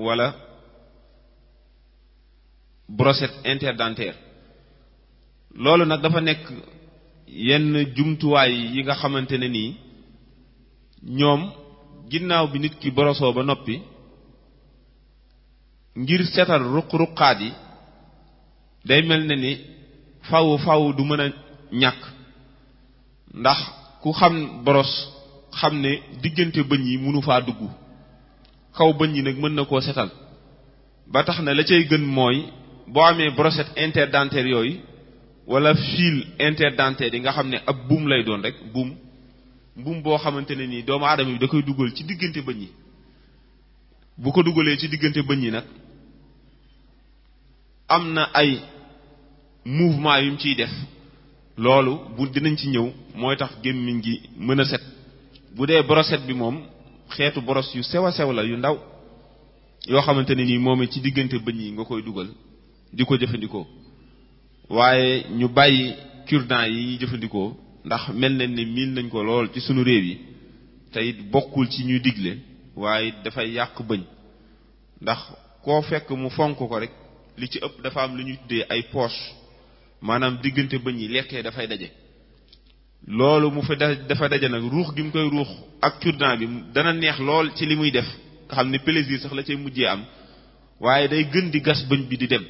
wala brossette interdentaire loolu nag dafa nekk yenn jumtuwaay yi nga xamante ne nii ñoom ginnaaw bi nit ki borosoo ba noppi ngir setal ruq-ruqaat yi day mel ne ni faw du mën a ñàkk ndax ku xam boros xam ne diggante bëñ yi mënu faa dugg kaw bëñ yi nag mën na koo setal ba tax na la cay gën mooy boo amee brossette interdentaire yooyu wala fil interdentaire yi nga xam ne ab buum lay doon rek buum boo xamante ne nii doomu aadama bi da koy dugal ci diggante bëñ yi bu ko dugalee ci diggante bëñ yi nag am na ay mouvement yu mu ciy def loolu bu dinañ ci ñëw mooy tax gémmiñ gi mën a set bu dee brossette bi moom xeetu brosse yu sew a sew la yu ndaw yoo xamante ne nii moom ci diggante bëñ yi nga koy dugal di ko jëfandikoo waaye ñu bàyyi cure-dent yi ñuy jëfandikoo ndax mel nañ ne miin nañ ko lool ci sunu réew yi te it bokkul ci ñuy digle waaye dafay yàq bëñ ndax koo fekk mu fonk ko rek li ci ëpp dafa am lu ñuy tuddee ay poche maanaam diggante bëñ yi lekkee dafay daje loolu mu fa dafa daje nag ruux gi mu koy ruux ak cure-dent bi dana neex lool ci li muy def nga xam ne plaisir sax la cay mujjee am waaye day gën di gas bëñ bi di dem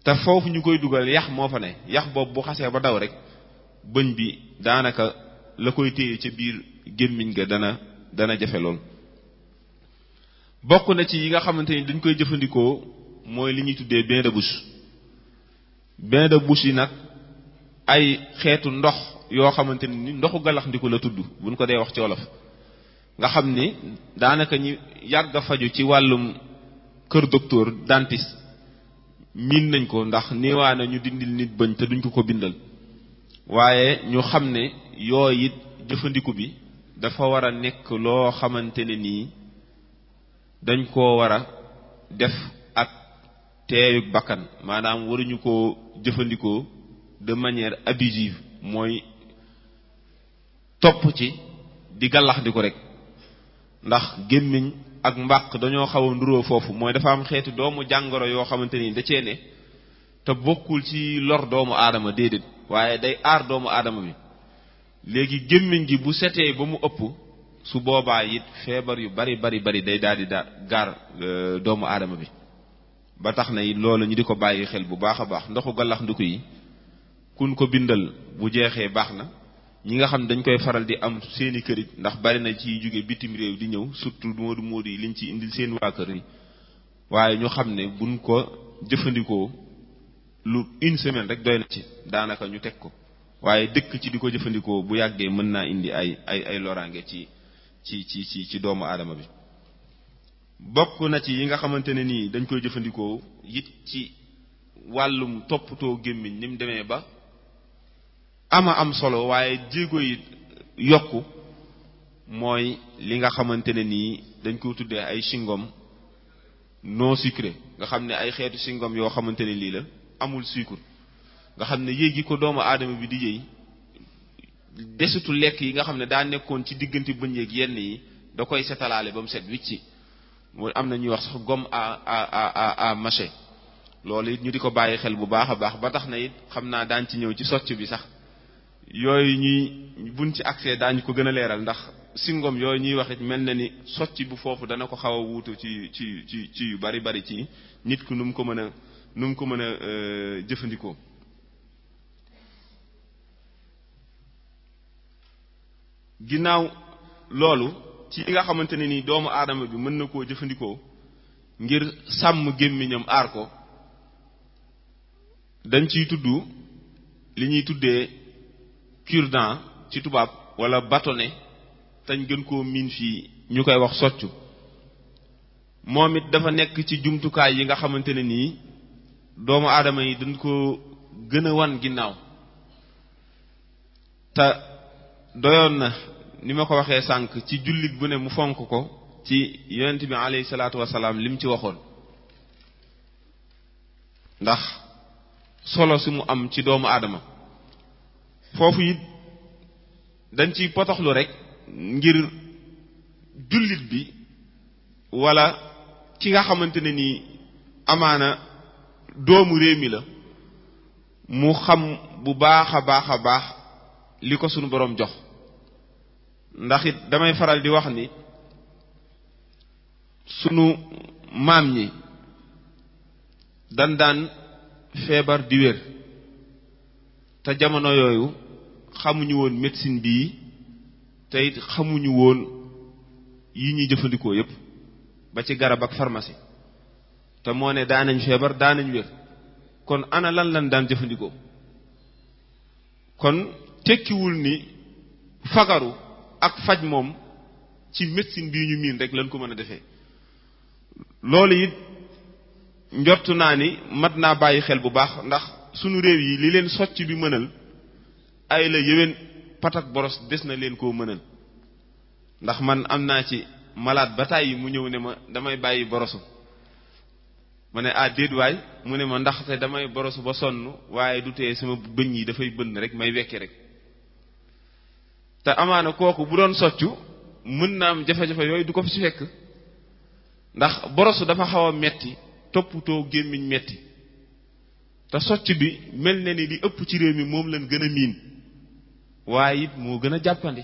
te foofu ñu koy dugal yax moo fa ne yax boobu bu xasee ba daw rek bëñ bi daanaka la koy téye ca biir gémmiñ ga dana jafe lool bokk na ci yi nga xamante ni dañ koy jëfandikoo mooy li ñuy tuddee bain de bouche yi nag ay xeetu ndox yoo xamante ni ndoxu galax ndiku la tudd buñ ko dee wax ci wolof nga xam ni daanaka ñi yàgg a faju ci wàllum kër docteur dentiste miin nañ ko ndax néewaana ñu dindil nit bëñ te duñ ko bindal waaye ñu xam ne yooyu it jëfandiku bi dafa war a nekk loo xamante ne nii dañ koo war a def ak teeyug bakkan maanaam waruñu koo jëfandikoo de manière abusive mooy topp ci di gàllax di ko rek ndax gémmiñ ak mbàq dañoo xaw a nduróo foofu mooy dafa am xeetu doomu jàngoro yoo xamante ni da cee ne te bokkul ci lor doomu aadama déedéet waaye day aar doomu aadama bi léegi gémmiñ gi bu setee ba mu ëpp su boobaa it feebar yu bari day daal di gaar doomu aadama bi ba tax na it loolu ñu di ko bàyyi xel bu baax a baax ndoxu gàllax ndiku yi kun ko bindal bu jeexee baax na ñi nga xam dañ koy faral di am seeni kërit ndax bari na ci jóge bitim réew di ñëw surtout moodu yi liñ ci indil seen waa kër yi waaye ñu xam ne buñ ko jëfandikoo lu une semaine rek doy na ci daanaka ñu teg ko waaye dëkk ci di ko jëfandikoo bu yàggee mën naa indi ay loraange ci doomu aadama bi. bokk na ci yi nga xamante ne nii dañ koy jëfandikoo it ci wàllum toppatoo gémmiñ ni mu demee ba am solo waaye jéego yi yokku mooy li nga xamante ne nii dañ koy tuddee ay chewing-gum non sucré nga xam ne ay xeetu chewing-gum yoo xamante ne lii la amul sucre nga xam ne yéegi ko doomu aadama bi di yëy desitu lekk yi nga xam ne daa nekkoon ci diggante bëñ yeeg yenn yi da koy setalaale ba mu set wicci mooy am na ñuy wax sax gomme à mâcher loolu it ñu di ko bàyyi xel bu baax a baax ba tax na it xam naa daan ci ñëw ci socc bi sax yooyu ñuy buñ ci accès daañu ko gën a leeral ndax singom yooyu ñuy wax it mel na ni socc bu foofu dana ko xaw a wuutu ci yu bari ci nit ku nu mu ko mën a jëfandikoo. ginnaaw loolu ci li nga xamante ne ni doomu aadama bi mën na koo jëfandikoo ngir sàmm gémmiñam aar ko dañ ciy tudd li ñuy tuddee cure-dent ci tubaab wala bâtonnet tañ gën koo miin fii ñu koy wax soccu moom it dafa nekk ci jumtukaay yi nga xamante ne nii doomu aadama yi dañ ko gën a wan ginnaaw te doyoon na ni ma ko waxee sànq ci jullit bu ne mu fonk ko ci yonent bi alayhi salaatu wasalaam lim ci waxoon ndax solo si mu am ci doomu aadama foofu it dañ ciy potoxlu rek ngir jullit bi wala ki nga xamante ne nii amaana doomu réew mi la mu xam bu baax a baax li ko sunu boroom jox ndax it damay faral di wax ni sunu maam ñi daan feebar di wér te jamono yooyu xamuñu woon médecine bii te it xamuñu woon yi ñuy jëfandikoo yépp ba ci garab ak pharmacie te moo ne daanañ feebar daanañ wér kon ana lan daan jëfandikoo kon tekkiwul ni fagaru ak faj moom ci médecine bii ñu miin rek lañ ko mën a defee loolu it njortu naa ni mat naa bàyyi xel bu baax ndax sunu réew yi li leen socc bi mënal ay la yéwén patak boros des na leen koo mënal ndax man am naa ci malade ba tàyyi mu ñëw ne ma damay bàyyi borosu ma ne déet waay mu ne ma ndaxte damay borosu ba sonn waaye du tee sama bëñ yi dafay bënn rek may wekke rek te amaana kooku bu doon soccu mën na am jafe-jafe yooyu du ko fi ci fekk ndax borosu dafa xaw a metti toppatoo gémmiñ metti te socc bi mel na ni li ëpp ci réew mi moom lañ gën a miin waaye it moo gën a jàppandi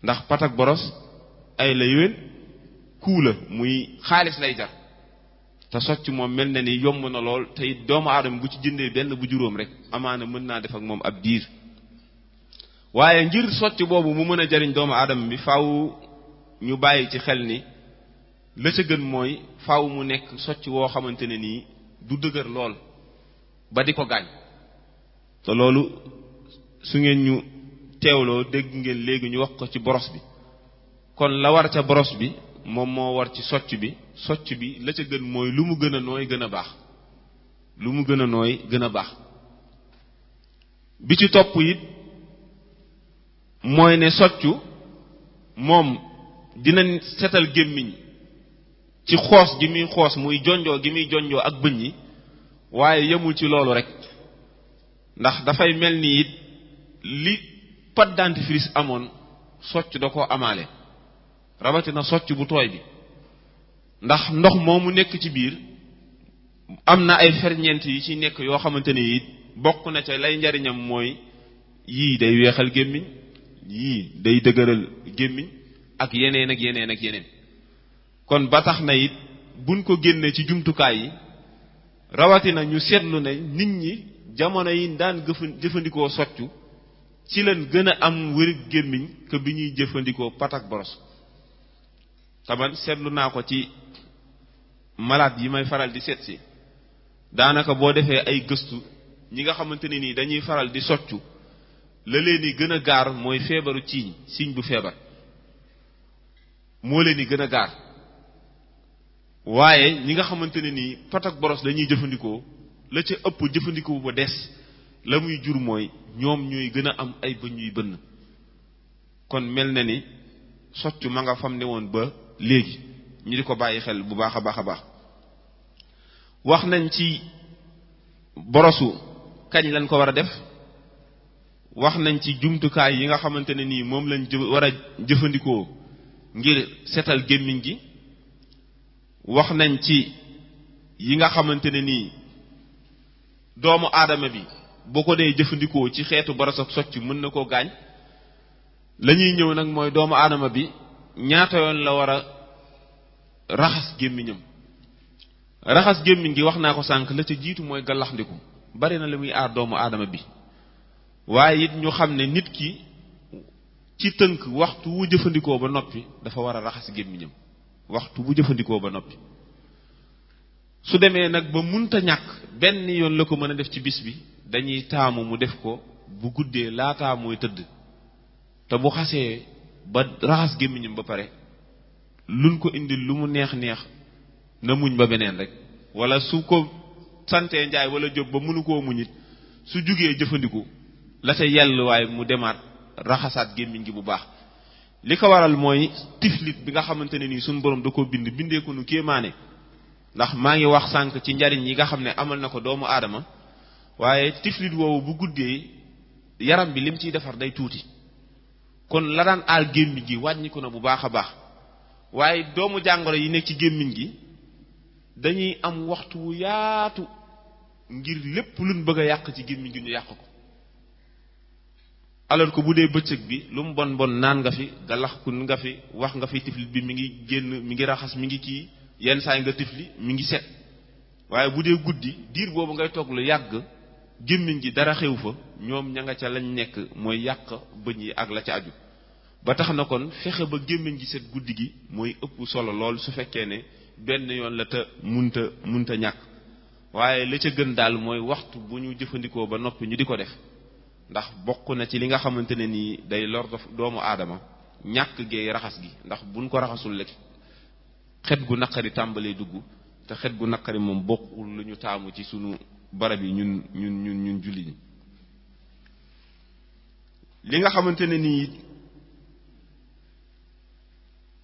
ndax patak boros ay la yéwén kuu la muy xaalis lay jar te socc moom mel na ni yomb na lool te it doomu aadama bu ci jëndee benn bu juróom rek amaana mën naa def ak moom ab diir waaye ngir socc boobu mu mën a jariñ doomu aadama bi faaw ñu bàyyi ci xel ni la ca gën mooy faaw mu nekk socc woo xamante ne nii du dëgër lool ba di ko gaañ te loolu su ngeen ñu teewloo dégg ngeen léegi ñu wax ko ci boros bi kon la war ca boros bi moom moo war ci socc bi la ca gën mooy lu mu gën a nooy gën a baax lu mu gën a nooy gën a baax bi ci topp it mooy ne soccu moom dina setal gémmiñ ci xoos gi muy xoos muy jonjoo gi muy jonjoo ak bëñ yi waaye yemul ci loolu rek ndax dafay mel ni it li pâte dentifrice amoon socc da koo amaale rawatina socc bu tooy bi ndax ndox moomu nekk ci biir am na ay ferñeent yi ci nekk yoo xamante ni it bokk na ca lay njariñam mooy yii day weexal gémmiñ yii day dëgëral gémmiñ ak yeneen ak yeneen ak yeneen kon ba tax na it buñ ko génnee ci jumtukaay yi rawatina ñu seetlu ne nit ñi jamono yi daan jëfandikoo soccu ci leen gën a am wér gémmiñ que bi ñuy jëfandikoo pat ak boros taman seetlu naa ko ci malade yi may faral di seet si daanaka boo defee ay gëstu ñi nga xamante ne nii dañuy faral di soccu la leen di gën a gaar mooy feebaru siiñ bu feebar moo leen di gën a gaar waaye ñi nga xamante ne nii pat ak boros dañuy jëfandikoo la ca ëpp jëfandikoo ba des la muy jur mooy ñoom ñooy gën a am ay bëñ yuy bënn kon mel na ni soccu ma nga fam ne woon ba léegi ñu di ko bàyyi xel bu baax a baax a baax wax nañ ci borosu kañ lañ ko war a def wax nañ ci jumtukaay yi nga xamante ne nii moom lañ war a jëfandikoo ngir setal gémmiñ gi wax nañ ci yi nga xamante ne nii doomu aadama bi boo ko dee jëfandikoo ci xeetu boros ak socc mën na koo gaañ la ñuy ñëw nag mooy doomu aadama bi ñaata yoon la war a raxas gémmiñam raxas gémmiñ gi wax naa ko sànq la ca jiitu mooy gallaxndiku bari na li muy aar doomu aadama bi waaye it ñu xam ne nit ki ci tënk waxtu wu jëfandikoo ba noppi dafa war a raxas gémmiñam waxtu bu jëfandikoo ba noppi su demee nag ba munta ñàkk benn yoon la ko mën a def ci bis bi dañuy taamu mu def ko bu guddee laataa mooy tëdd te bu xasee ba raxas gémmiñam ba pare luñ ko indil lu mu neex neex na muñ ba beneen rek wala su ko santee njaay wala jóg ba mënu koo muñit su jugee jëfandiku la ca yell waaye mu demaat raxasaat gémmiñ gi bu baax li ko waral mooy tiflit bi nga xamante ne nii suñu borom da koo bindee ko nu kéemaane ndax maa ngi wax sànq ci njariñ yi nga xam ne amal na ko doomu aadama waaye tiflit woowu bu guddee yaram bi lim ciy defar day tuuti kon la daan aal gémmiñ gi wàññiku na bu baax a baax waaye doomu jàngoro yi nekk ci gémmiñ gi dañuy am waxtu wu yaatu ngir lépp luñ bëgg a yàq ci gémmiñ gi ñu yàq ko alors que bu dee bëccëg bi lu mu bon bon naan nga fi galaxkun nga fi wax nga fi tiflit bi mi ngi génn mi ngi raxas mi ngi kii yenn saa yi nga tifli mi ngi set waaye bu dee guddi diir boobu ngay toog lu yàgg gémmiñ gi dara xew fa ñoom ña nga ca lañ nekk mooy yàq bëñ yi ak la ca aju ba tax na kon fexe ba gémmiñ gi set guddi gi mooy ëpp solo lool su fekkee ne benn yoon la te munta ñàkk waaye la ca gën daal mooy waxtu bu ñu jëfandikoo ba noppi ñu di ko def ndax bokk na ci li nga xamante ne nii day lor doomu aadama ñàkk geey raxas gi ndax buñ ko raxasul rek xet gu naqari tàmbalee dugg te xet gu naqari moom bokkul lu ñu taamu ci sunu barab yi ñun julli ñi li nga xamante ne nii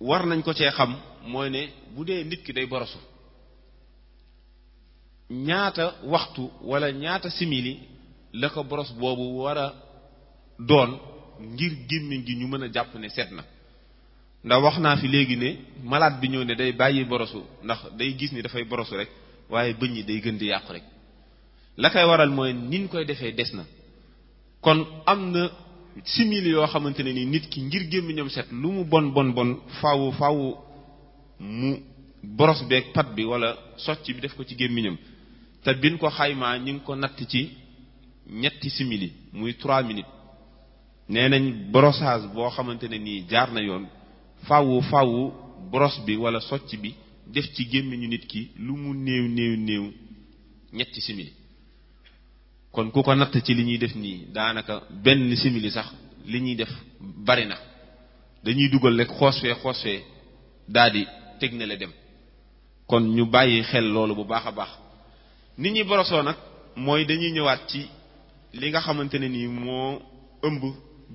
war nañ ko cee xam mooy ne bu dee nit ki day borosu ñaata waxtu wala ñaata simili la ko boros boobu war a doon ngir gémmiñ gi ñu mën a jàpp ne set na ndax wax naa fi léegi ne malade bi ñëw ne day bàyyi borosu ndax day gis ni dafay borosu rek waaye bëñ yi day gën di yàqu rek la koy waral mooy niñ koy defee des na kon am na simili yoo xamante ne ni nit ki ngir gémmiñam set lu mu bon faawu mu boros beeg pat bi wala socc bi def ko ci gémmiñam te biñ ko xaymaa ñu ngi ko natt ci ñetti simili muy 3 minutes nee nañ brossage boo xamante ne nii jaar na yoon faawu brosse bi wala socc bi def ci gémmiñu nit ki lu mu néew ñetti simili kon ku ko natt ci li ñuy def nii daanaka benn simili sax li ñuy def bari na dañuy dugal rek xoos fee daal di teg na la dem kon ñu bàyyi xel loolu bu baax a baax nit ñi borosoo nag mooy dañuy ñëwaat ci li nga xamante ne nii moo ëmb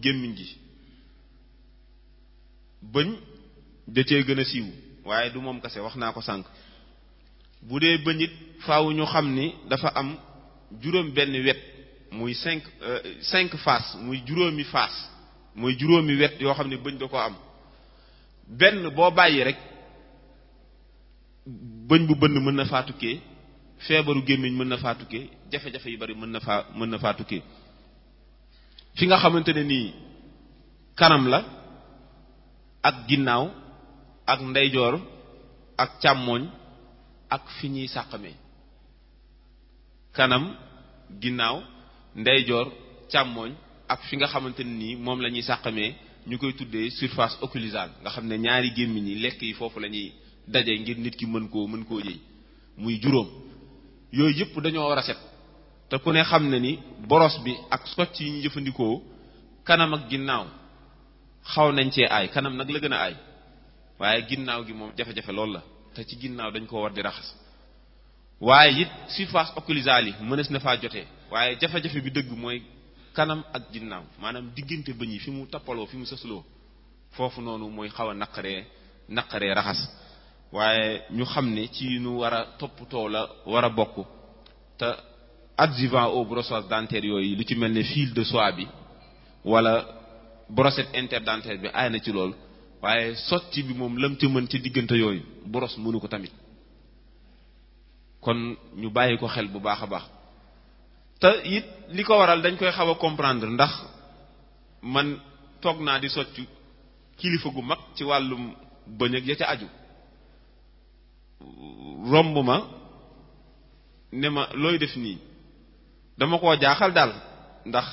gémmiñ gi bëñ da cee gën a siiw waaye du moom kese wax naa ko sànq bu dee bëñ it faaw ñu xam ni dafa am juróom benn wet muy cinq face muy juróomi face muy juróomi wet yoo xam ne bëñ da ko am benn boo bàyyi rek bëñ bu bënn mën na faa tukkee feebaru gémmiñ mën na faa tukkee jafe-jafe yu bari mën na faa tukkee fi nga xamante ne nii kanam la ak ginnaaw ak ndeyjoor ak càmmooñ ak fi ñuy sàqamee kanam ginnaaw ndeyjoor càmmooñ ak fi nga xamante ne nii moom la ñuy sàqamee ñu koy tuddee surface occlusale nga xam ne ñaari gémmiñ yi lekk yi foofu la ñuy daje ngir nit ki mën koo jëy muy juróom yooyu yëpp dañoo war a set te ku ne xam ne ni boros bi ak socc yi ñu jëfandikoo kanam ak ginnaaw xaw nañ cee aay kanam nag la gën a aay waaye ginnaaw gi moom jafe-jafe loolu la te ci ginnaaw dañ ko war di raxas waaye it surface occlusale yi mënees na faa jotee waaye jafe-jafe bi dëgg mooy kanam ak ginnaaw maanaam diggante bëñ yi fi mu tappaloo fi mu sësloo foofu noonu mooy xaw a naqaree raxas waaye ñu xam ne ci nu war a toppatoo la war a bokk te adjuvant au brossage dentaire yooyu lu ci mel ne fil de soie bi wala brossette interdentaire bi aay na ci lool waaye sotti bi moom lam ca mën ci diggante yooyu boros mënu ko tamit kon ñu bàyyi ko xel bu baax a baax te it li ko waral dañ koy xaw a comprendre ndax man toog naa di soccu kilifa gu mag ci wàllum bëñ ak ya ca aju romb ma ne ma looy def nii dama koo jaaxal daal ndax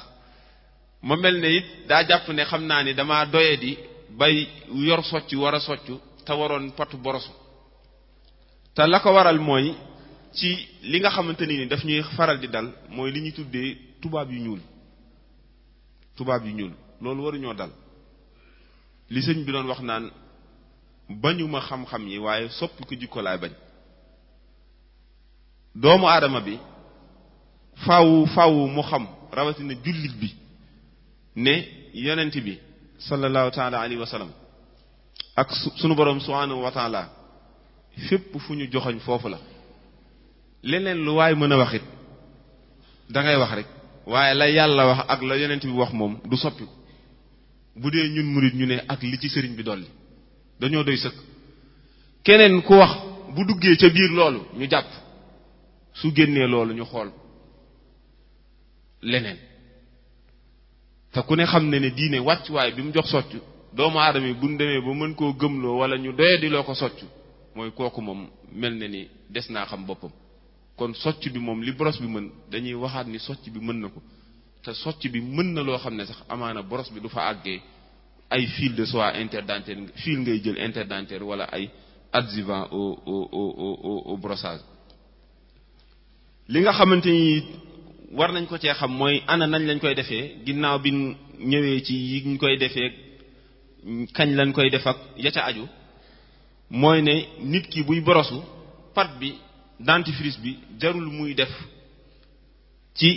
ma mel ne it daa jàpp ne xam naa ni dama doye di bay yor soccu war a soccu te waroon patu borosu te la ko waral mooy ci li nga xamante ni daf ñuy faral di dal mooy li ñuy tuddee tubaab yu ñuul loolu waruñoo dal li sëñ bi doon wax naan bañuma xam-xam yi waaye soppi ko jikko laay bañ doomu aadama bi faawu mu xam rawatina jullit bi ne yonent bi sallallahu taala alayhi wa sallam ak sunu borom subhanahu wa taala fépp fu ñu joxoñ foofu la leneen lu waay mën a wax it da ngay wax rek waaye la yàlla wax ak la yonent bi wax moom du soppiku bu dee ñun murit ñu ne ak li ci sëriñ bi dolli dañoo doy sëkk keneen ku wax bu duggee ca biir loolu ñu jàpp su génnee loolu ñu xool leneen te ku ne xam ne diine wàccuwaay bi mu jox soccu doomu aadama yi bu ñu demee ba mën koo gëmloo wala ñu doye di loo ko soccu mooy kooku moom mel na ni des naa xam boppam kon socc bi moom li boros bi mën dañuy waxaat ni socc bi mën na ko te socc bi mën na loo xam ne sax amaana boros bi du fa àggee ay fil de soie interdentaire fil ngay jël interdentaire wala ay adjuvant au brossage li nga xamante ni war nañ ko cee xam mooy ana nañ lañ koy defee ginnaaw bi ñëwee ci yi ñu koy defee kañ lañ koy def ak ya ca aju mooy ne nit ki buy borosu pat bi dentifrice bi jarul muy def ci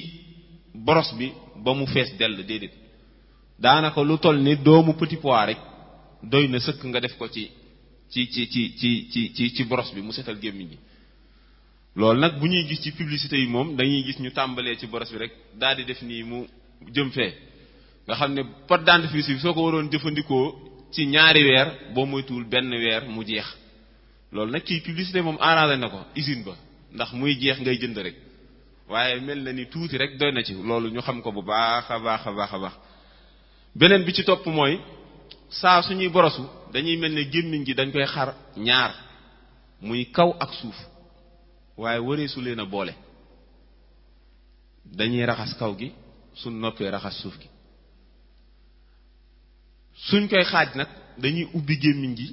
boros bi ba mu fees dell déedéet daanaka lu toll ni doomu petit pois rek doy na sëkk nga def ko ci boros bi mu setal gémmiñ gi loolu nag bu ñuy gis ci publicité yi moom dañuy gis ñu tàmbalee ci boros bi rek daal di def nii mu jëm fee nga xam ne pot dentifrice bi soo ko waroon jëfandikoo ci ñaari weer boo moytuwul benn weer mu jeex loolu nag ci publicité moom arrangé na ko usine ba ndax muy jeex ngay jënd rek waaye mel na ni tuuti rek doy na ci loolu ñu xam ko bu baax a baax beneen bi ci topp mooy saa suñuy borosu dañuy mel ne gémmiñ gi dañ koy xar ñaar muy kaw ak suuf waaye wareesu leen a boole dañuy raxas kaw gi suñ noppee raxas suuf gi suñ koy xaaj nag dañuy ubbi gémmiñ gi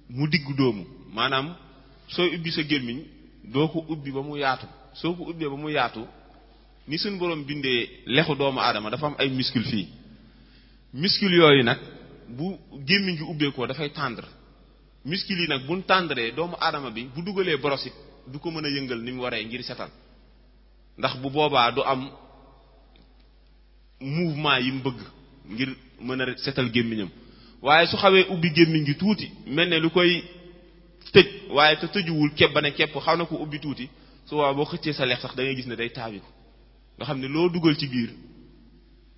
mu diggu doomu maanaam sooy ubbi sa gémmiñ doo ko ubbi ba mu yaatu soo ko ubbee ba mu yaatu ni suñ borom bindee lexu doomu aadama dafa am ay muscle fii muscle yooyu nag bu gémmiñ gi ubbeekoo dafay tendre muscle yi nag buñ tendree doomu aadama bi bu dugalee brosse du ko mën a yëngal ni mu waree ngir setal ndax bu boobaa du am mouvement yi mu bëgg ngir mën a setal gémmiñam waaye su xawee ubbi gémmiñ gi tuuti mel ne lu koy tëj waaye te tëjuwul képp ba ne képp xaw na ko ubbi tuuti su waaw boo xëccee sa lex sax da ngay gis ne day taawi ko nga xam ne loo dugal ci biir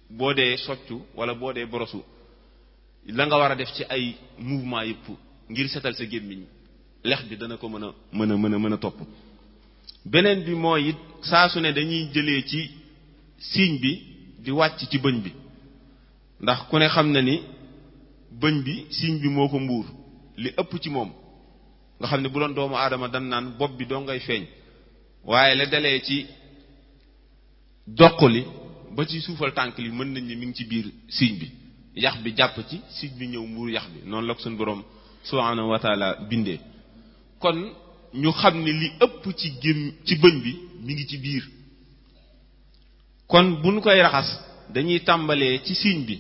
boo dee soccu wala boo dee borosu la nga war a def ci ay mouvement yëpp ngir setal sa gémmiñ lex bi dana ko mën a topp beneen bi mooy it saa su ne dañuy jëlee ci siiñ bi di wàcc ci bëñ bi ndax ku ne xam na ni bëñ bi siiñ bi moo ko mbuur li ëpp ci moom nga xam ne bu doon doomu aadama dan naan bopp bi doo ngay feeñ waaye la dalee ci doq li ba ci suufal tànk li mën nañ ni mi ngi ci biir siiñ bi yax bi jàpp ci siiñ bi ñëw mbuur yax bi noonu la ko suñu borom subhanahu wa taala bindee kon ñu xam ni li ëpp ci bëñ bi mi ngi ci biir. kon bu ñu koy raxas dañuy tàmbalee ci siiñ bi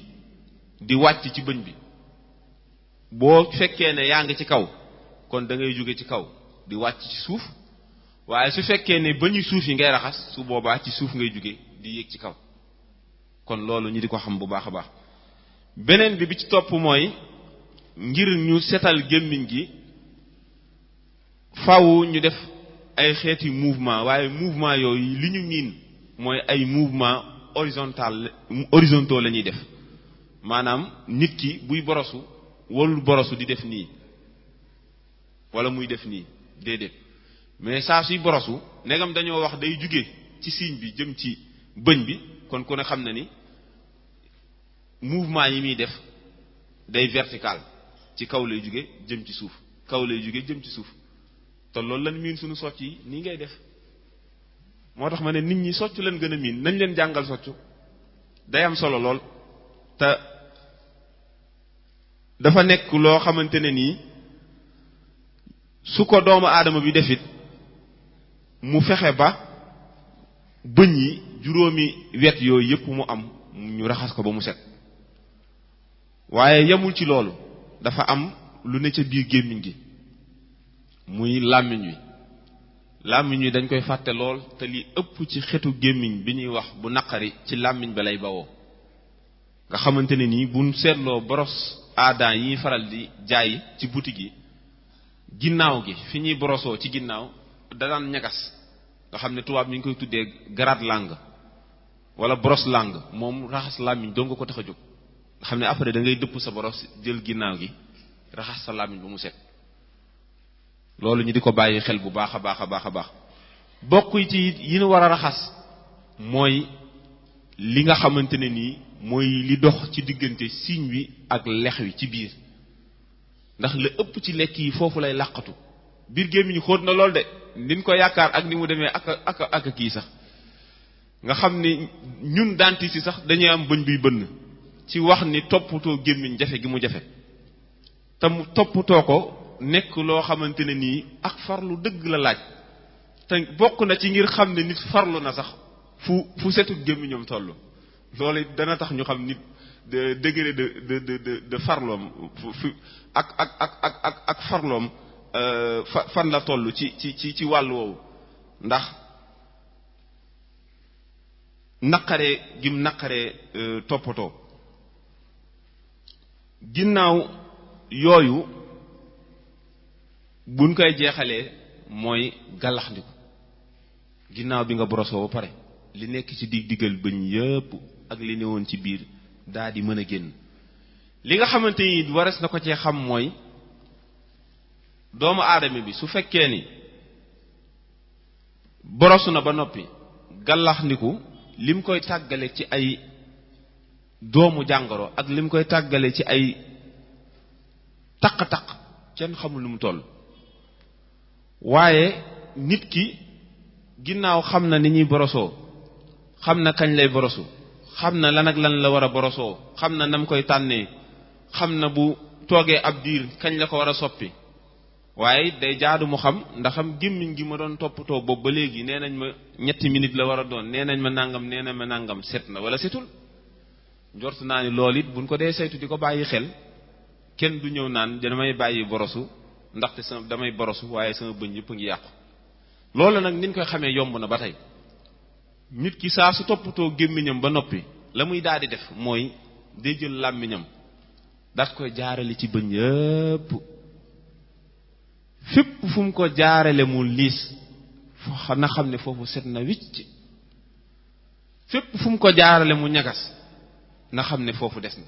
di wàcc ci bëñ bi boo fekkee ne yaa ngi ci kaw kon da ngay jóge ci kaw di wàcc ci suuf waaye su fekkee ne bëñu suuf yi ngay raxas su boobaa ci suuf ngay jóge di yéeg ci kaw kon loolu ñu di ko xam bu baax a baax. beneen bi ci topp mooy ngir ñu setal gémmiñ gi faaw ñu def ay xeeti mouvement waaye mouvement yooyu li ñu miin mooy ay mouvement horizontaux la ñuy def maanaam nit ki buy borosu warul borosu di def nii wala muy def nii déedéet mais saa suy borosu negam dañoo wax day jóge ci siiñ bi jëm ci bëñ bi kon ku ne xam na ni mouvement yi muy def day vertical ci kaw lay jóge jëm ci suuf kaw lay jóge jëm ci suuf te loolu lan miin suñu socc yi nii ngay def moo tax ma ne nit ñi socc leen gën a miin nañ leen jàngal socc day am solo lool te dafa nekk loo xamante ne nii su ko doomu aadama bi defit mu fexe ba bëñ yi juróomi wet yooyu yépp mu am ñu raxas ko ba mu set waaye yemul ci loolu dafa am lu ne ca biir gémmiñ gi muy làmmiñ wi dañ koy fàtte lool te li ëpp ci xetu gémmiñ bi ñuy wax bu naqari ci làmmiñ ba lay bawoo nga xamante ne nii buñ seetloo boros aadaan yi ñuy faral di jaay ci boutique yi ginnaaw gi fi ñuy borosoo ci ginnaaw da daan ñagas nga xam ne tubaab mi ngi koy tuddee grade langue wala brosse langue moom raxas làmmiñ doo nga ko tax a jóg nga xam ne après da ngay dëpp sa boros jël ginnaaw gi raxas sa làmmiñ ba mu set loolu ñu di ko bàyyi xel bu baax a baax bokk ci yi ñu war a raxas mooy li nga xamante ne nii mooy li dox ci diggante siiñ wi ak lex wi ci biir ndax la ëpp ci lekk yi foofu lay làqatu biir gémmiñ xóot na lool de niñ ko yaakaar ak ni mu demee ak kii sax nga xam ni ñun dentiste yi sax dañuy am bëñ buy bënn ci wax ni toppatoo gémmiñ jafe gi mu jafe te mu toppatoo ko nekk loo xamante ne nii ak farlu dëgg la laaj te bokk na ci ngir xam ne nit farlu na sax fu setu gémmiñam toll loolu dana tax ñu xam nit degré de farloom fu ak farloom fan la toll ci wàll woowu ndax naqaree gim naqaree toppatoo ginnaaw yooyu buñ koy jeexalee mooy gàllaxndiku ginnaaw bi nga borosoo ba pare li nekk ci diggal bëñ yépp ak li newoon ci biir daa di mën a génn li nga xamante ni wares na ko cee xam mooy doomu aadama bi su fekkee ni borosu na ba noppi gàllaxndiku lim koy tàggale ci ay doomu jàngoro ak lim koy tàggale ci ay taq-taq kenn xamul lu mu toll waaye nit ki ginnaaw xam na ni ñuy borosoo xam na kañ lay borosu xam na lan ak lan la war a borosoo xam na nam koy tànnee xam na bu toogee ab diir kañ la ko war a soppi waaye day jaadu mu xam ndaxam gémmiñ gi ma doon toppatoo boobu ba léegi nee nañ ma 3 minutes la war a doon nee nañ ma nangam set na wala setul njort naa ni loolu it buñ ko dee saytu di ko bàyyi xel kenn du ñëw naan damay bàyyi borosu ndaxte sama damay borosu waaye sama bëñ yëpp a ngi yàqu loolu nag niñ koy xamee yomb na ba tey nit ki saa su toppatoo gémmiñam ba noppi la muy daal di def mooy day jël làmmiñam daat koy jaarale ci bëñ yëpp fépp fu mu ko jaarale mu liis na xam ne foofu set na wicc fépp fu mu ko jaarale mu ñagas na xam ne foofu des na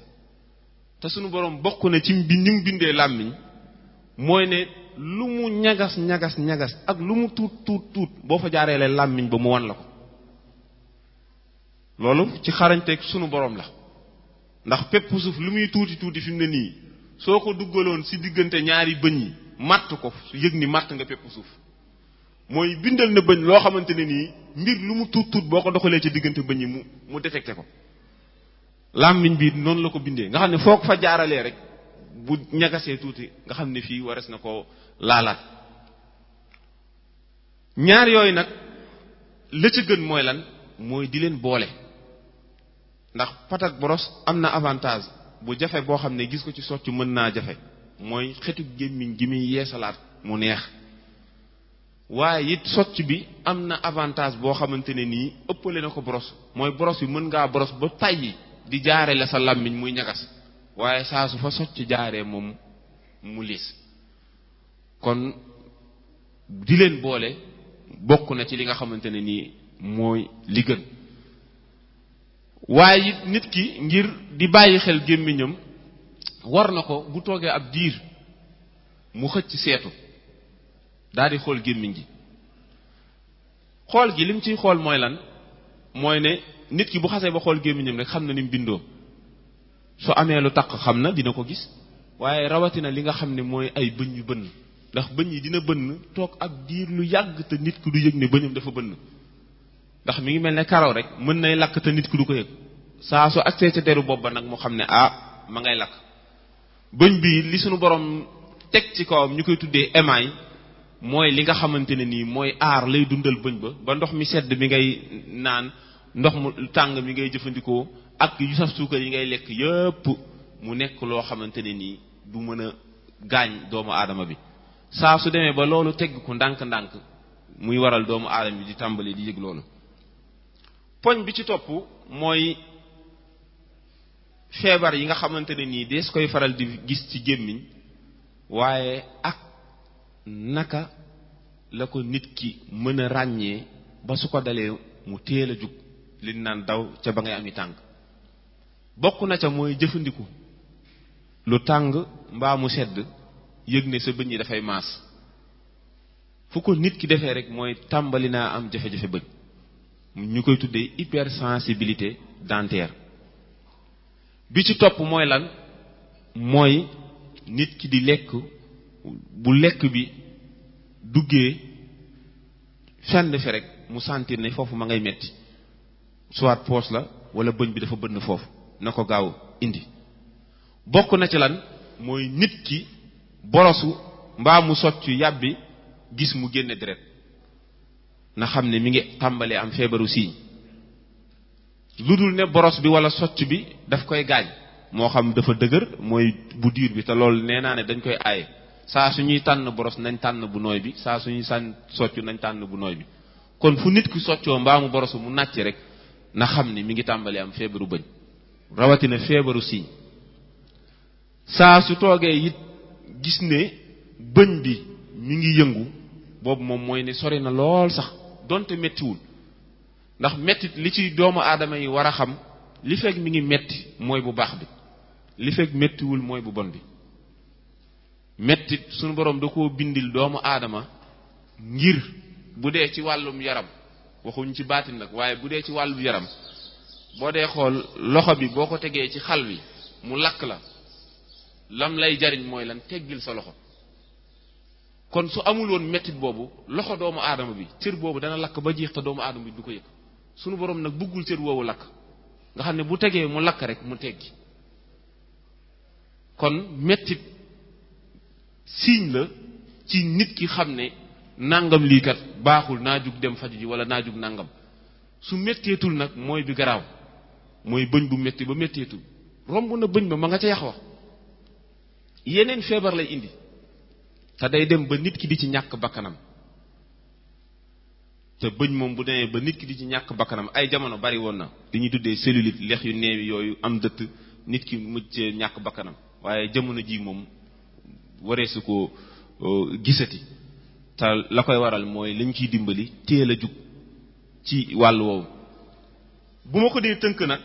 te sunu boroom bokk na ci ni mu bindee làmmiñ mooy ne lu mu ñagas ak lu mu tuut boo fa jaareele làmmiñ ba mu wan la ko loolu ci xarañteeg sunu boroom la ndax pépp suuf lu muy tuuti fi mu ne nii soo ko duggaloon ci diggante ñaari bëñ yi matt ko yëg ni matt nga pépp suuf mooy bindal na bëñ loo xamante ne nii mbir lu mu tuut boo ko doxalee ci diggante bëñ yi mu détecté ko làmmiñ bi noonu la ko bindee nga xam ne foo ko fa jaaralee rek bu ñagasee tuuti nga xam ne fii wares na ko laalaat ñaar yooyu nag la ca gën mooy lan mooy di leen boole ndax pat ak boros am na avantage bu jafe boo xam ne gis ko ci soccu mën naa jafe mooy xetu gémmiñ gi muy yeesalaat mu neex waaye it socc bi am na avantage boo xamante ne nii ëppale na ko boros mooy boros bi mën ngaa boros ba tàyyi di jaare la sa làmmiñ muy ñagas waaye saa su fa socc jaaree moom mu liis kon di leen boole bokk na ci li nga xamante ne nii mooy li gën waaye it nit ki ngir di bàyyi xel gémmiñam war na ko bu toogee ab diir mu xëcc seetu daal di xool gémmiñ gi xool gi lim ciy xool mooy lan mooy ne nit ki bu xasee ba xool gémmiñam rek xam na ni mu bindoo su amee lu taq xam na dina ko gis waaye rawatina li nga xam ne mooy ay bëñ yu bënn ndax bëñ yi dina bënn toog ak diir lu yàgg te nit ki du yëg ne bëñam dafa bënn ndax mi ngi mel ne karaw rek mën nay lakk te nit ki du ko yëg saa su agsee ca deru bopp ba nag mu xam ne ma ngay lakk bëñ bi li sunu borom teg ci kawam ñu koy tuddee émail mooy li nga xamante ne nii mooy aar lay dundal bëñ ba ndox mi sedd mi ngay naan ndox mu tàng mi ngay jëfandikoo ak yu saf suukar yi ngay lekk yépp mu nekk loo xamante ne nii du mën a gaañ doomu aadama bi saa su demee ba loolu tegg ko ndànk-ndànk muy waral doomu aadama bi di tàmbali di yëg loolu poñ bi ci topp mooy feebar yi nga xamante ne nii dees koy faral di gis ci gémmiñ waaye ak naka la ko nit ki mën a ràññee ba su ko dalee mu teel a jug li naan daw ca ba ngay ami tànk bokk na ca mooy jëfandiku lu tàng mbaa mu sedd yëg ne sa bëñ yi dafay maas fu ko nit ki defee rek mooy tàmbali naa am jafe-jafe bëñ ñu koy tuddee hypersensibilité dentaire bi ci topp mooy lan mooy nit ki di lekk bu lekk bi duggee fenn fi rek mu sentir ne foofu ma ngay metti soit poche la wala bëñ bi dafa bënn foofu na ko gaaw indi bokk na ci lan mooy nit ki borosu mbaa mu soccu yàbbi gis mu génne deret na xam ne mi ngi tàmbalee am feebaru siiñ lu dul ne boros bi wala socc bi daf koy gaañ moo xam dafa dëgër mooy bu diir bi te loolu nee naa ne dañ koy aaye saa suñuy tànn boros nañ tànn bu nooy bi saa suñuy sànn soccu nañ tànn bu nooy bi kon fu nit ki soccoo mbaa mu borosu mu nàcc rek na xam ne mi ngi tàmbalee am feebaru bëñ rawatina feebaru siiñ saa su toogee it gis ne bëñ bi mi ngi yëngu boobu moom mooy ne sori na lool sax donte mettiwul ndax mettit li ci doomu aadama yi war a xam li fekk mi ngi metti mooy bu baax bi li fekk mettiwul mooy bu bon bi mettit sunu borom da koo bindil doomu aadama ngir bu dee ci wàllum yaram waxuñ ci baatin nag waaye bu dee ci wàllum yaram boo dee xool loxo bi boo ko tegee ci xal wi mu lakk la lam lay jariñ mooy lan teggil sa loxo kon su amul woon mettit boobu loxo doomu aadama bi cër boobu dana lakk ba jeex te doomu aadama bi du ko yëg sunu borom nag bëggul cër woowu lakk nga xam ne bu tegee mu lakk rek mu teggi kon mettit signe la ci nit ki xam ne nangam lii kat baaxul naa jug dem faju ji wala naa jug nangam su metteetul nag mooy bi garaaw mooy bëñ bu metti ba metteetul romb na bëñ ba ma nga ca yax wax yeneen feebar lay indi te day dem ba nit ki di ci ñàkk bakkanam te bëñ moom bu demee ba nit ki di ci ñàkk bakkanam ay jamono bari woon na li ñuy tuddee cellulite lex yu neewi yooyu am dëtt nit ki mujj ñàkk bakkanam waaye jamono ji moom wareesu ko gisati te la koy waral mooy lañ ciy dimbali teel a jug ci wàllu woowu bu ma ko dee tënk nag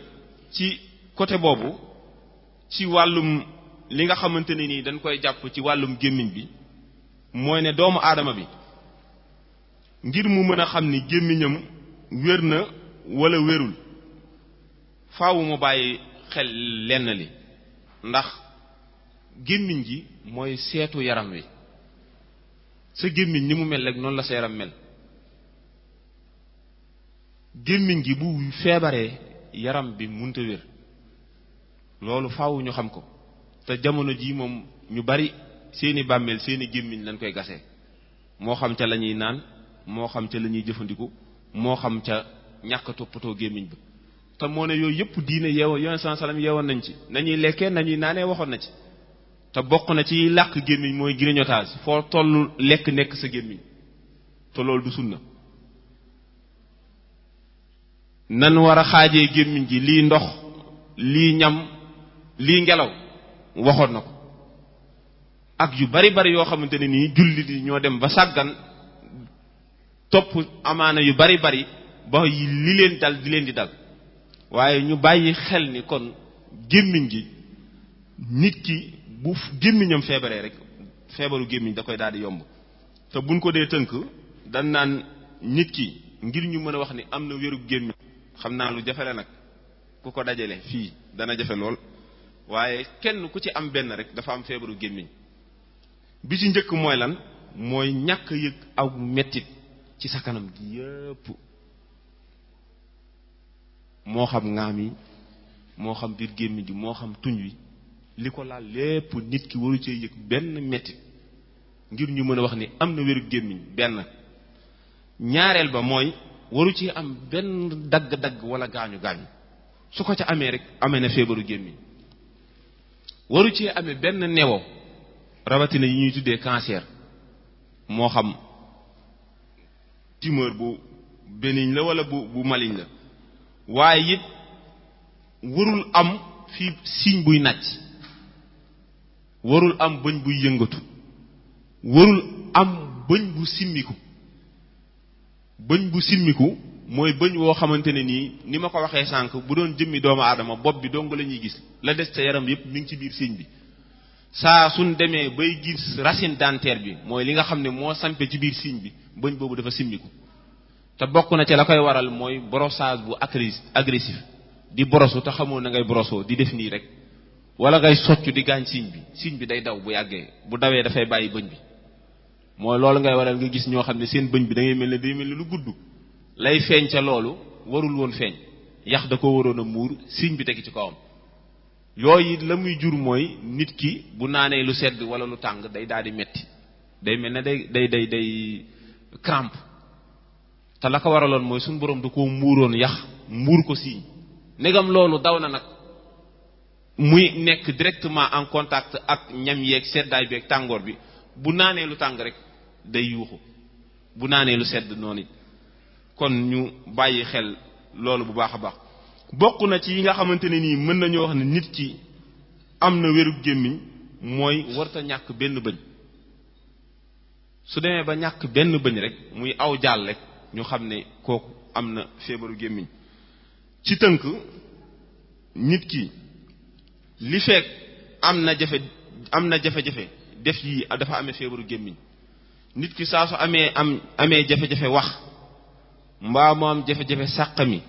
ci côté boobu ci wàllum li nga xamante ne nii dañ koy jàpp ci wàllum gémmiñ bi mooy ne doomu aadama bi ngir mu mën a xam ni gémmiñam wér na wala wérul faaw mu bàyyi xel lenn li ndax gémmiñ gi mooy seetu yaram wi sa gémmiñ ni mu mel rek noonu la sa yaram mel gémmiñ gi bu feebaree yaram bi munta wér loolu faaw ñu xam ko te jamono ji moom ñu bari seeni bàmmeel seeni gémmiñ lañ koy gasee moo xam ca la ñuy naan moo xam ca la ñuy jëfandiku moo xam ca ñàkk a toppatoo gémmiñ ba te moo ne yooyu yëpp diine yeewoon yonent sallallahu alayhi wasallam yeewoon nañ ci nañuy lekkee nañuy naanee waxoon na ci te bokk na ci làkk gémmiñ mooy grignotage foo tollu lekk nekk sa gémmiñ te loolu du sunna nan war a xaajee gémmiñ gi lii ndox lii ñam lii ngelaw waxoon na ko ak yu bari bari yoo xamante ne nii jullit yi ñoo dem ba sàggan topp amaana yu bari bari ba li leen dal di leen di dal waaye ñu bàyyi xel ni kon gémmiñ gi nit ki bu gémmiñam feebaree rek feebaru gémmiñ da koy daal di yomb te buñ ko dee tënk dan naan nit ki ngir ñu mën a wax ni am na wérug gémmiñ xam naa lu jafe la nag ku ko dajale fii dana jafe lool waaye kenn ku ci am benn rek dafa am feebaru gémmiñ bi ci njëkk mooy lan mooy ñàkk yëg aw mettit ci sa kanam gi yépp moo xam ngaam yi moo xam biir gémmiñ gi moo xam tuñ wi li ko laal lépp nit ki waru cee yëg benn mettit ngir ñu mën a wax ni am na wéru gémmiñ benn ñaareel ba mooy waru ci am benn dagg-dagg wala gaañu-gaañu su ko ca amee rek amee na feebaru gémmiñ waru ci amee benn newo rawatina yi ñuy tuddee cancer moo xam tumeur bu bénigne la wala bu maligne la waaye it warul am fii signe buy nàcc warul am bëñ buy yëngatu warul am bëñ bu simmiku bëñ bu simmiku mooy bëñ woo xamante ne nii ni ma ko waxee sànq bu doon jëmmi doomu aadama bopp bi dong la ñuy gis la des ca yaram yépp mi ngi ci biir signe bi saa suñ demee bay gis racine dentaire bi mooy li nga xam ne moo sampe ci biir signe bi bëñ boobu dafa simmiku te bokk na ci la koy waral mooy brossage bu agressif di borosu te xamoo na ngay borosoo di def nii rek wala ngay soccu di gaañ signe bi day daw bu yàggee bu dawee dafay bàyyi bëñ bi mooy loolu ngay waral nga gis ñoo xam ne seen bëñ bi da ngay mel ne day mel ne lu gudd lay feeñ ca loolu warul woon feeñ yax da ko waroon a muur signe bi tegi ci kawam yooyu la muy jur mooy nit ki bu naanee lu sedd wala lu tàng day daal di metti day mel ne day crampe te la ko waraloon mooy suñu borom da koo muuroon yax muur ko signe negam loolu daw na nag muy nekk directement en contact ak ñam yeeg seddaay beeg tàngoor bi bu naanee lu tàng rek day yuuxu bu naanee lu sedd noonu it kon ñu bàyyi xel loolu bu baax a baax bokk na ci yi nga xamante ne nii mën nañoo wax ne nit ki am na wérug gémmiñ mooy warta ñàkk benn bëñ su demee ba ñàkk benn bëñ rek muy aw jàll rek ñu xam ne kooku am na feebaru gémmiñ ci tënk nit ki li fekk am na jafe-jafe def yi dafa amee feebaru gémmiñ nit ki saa su amee jafe-jafe wax mbaa mu am jafe-jafe sàqami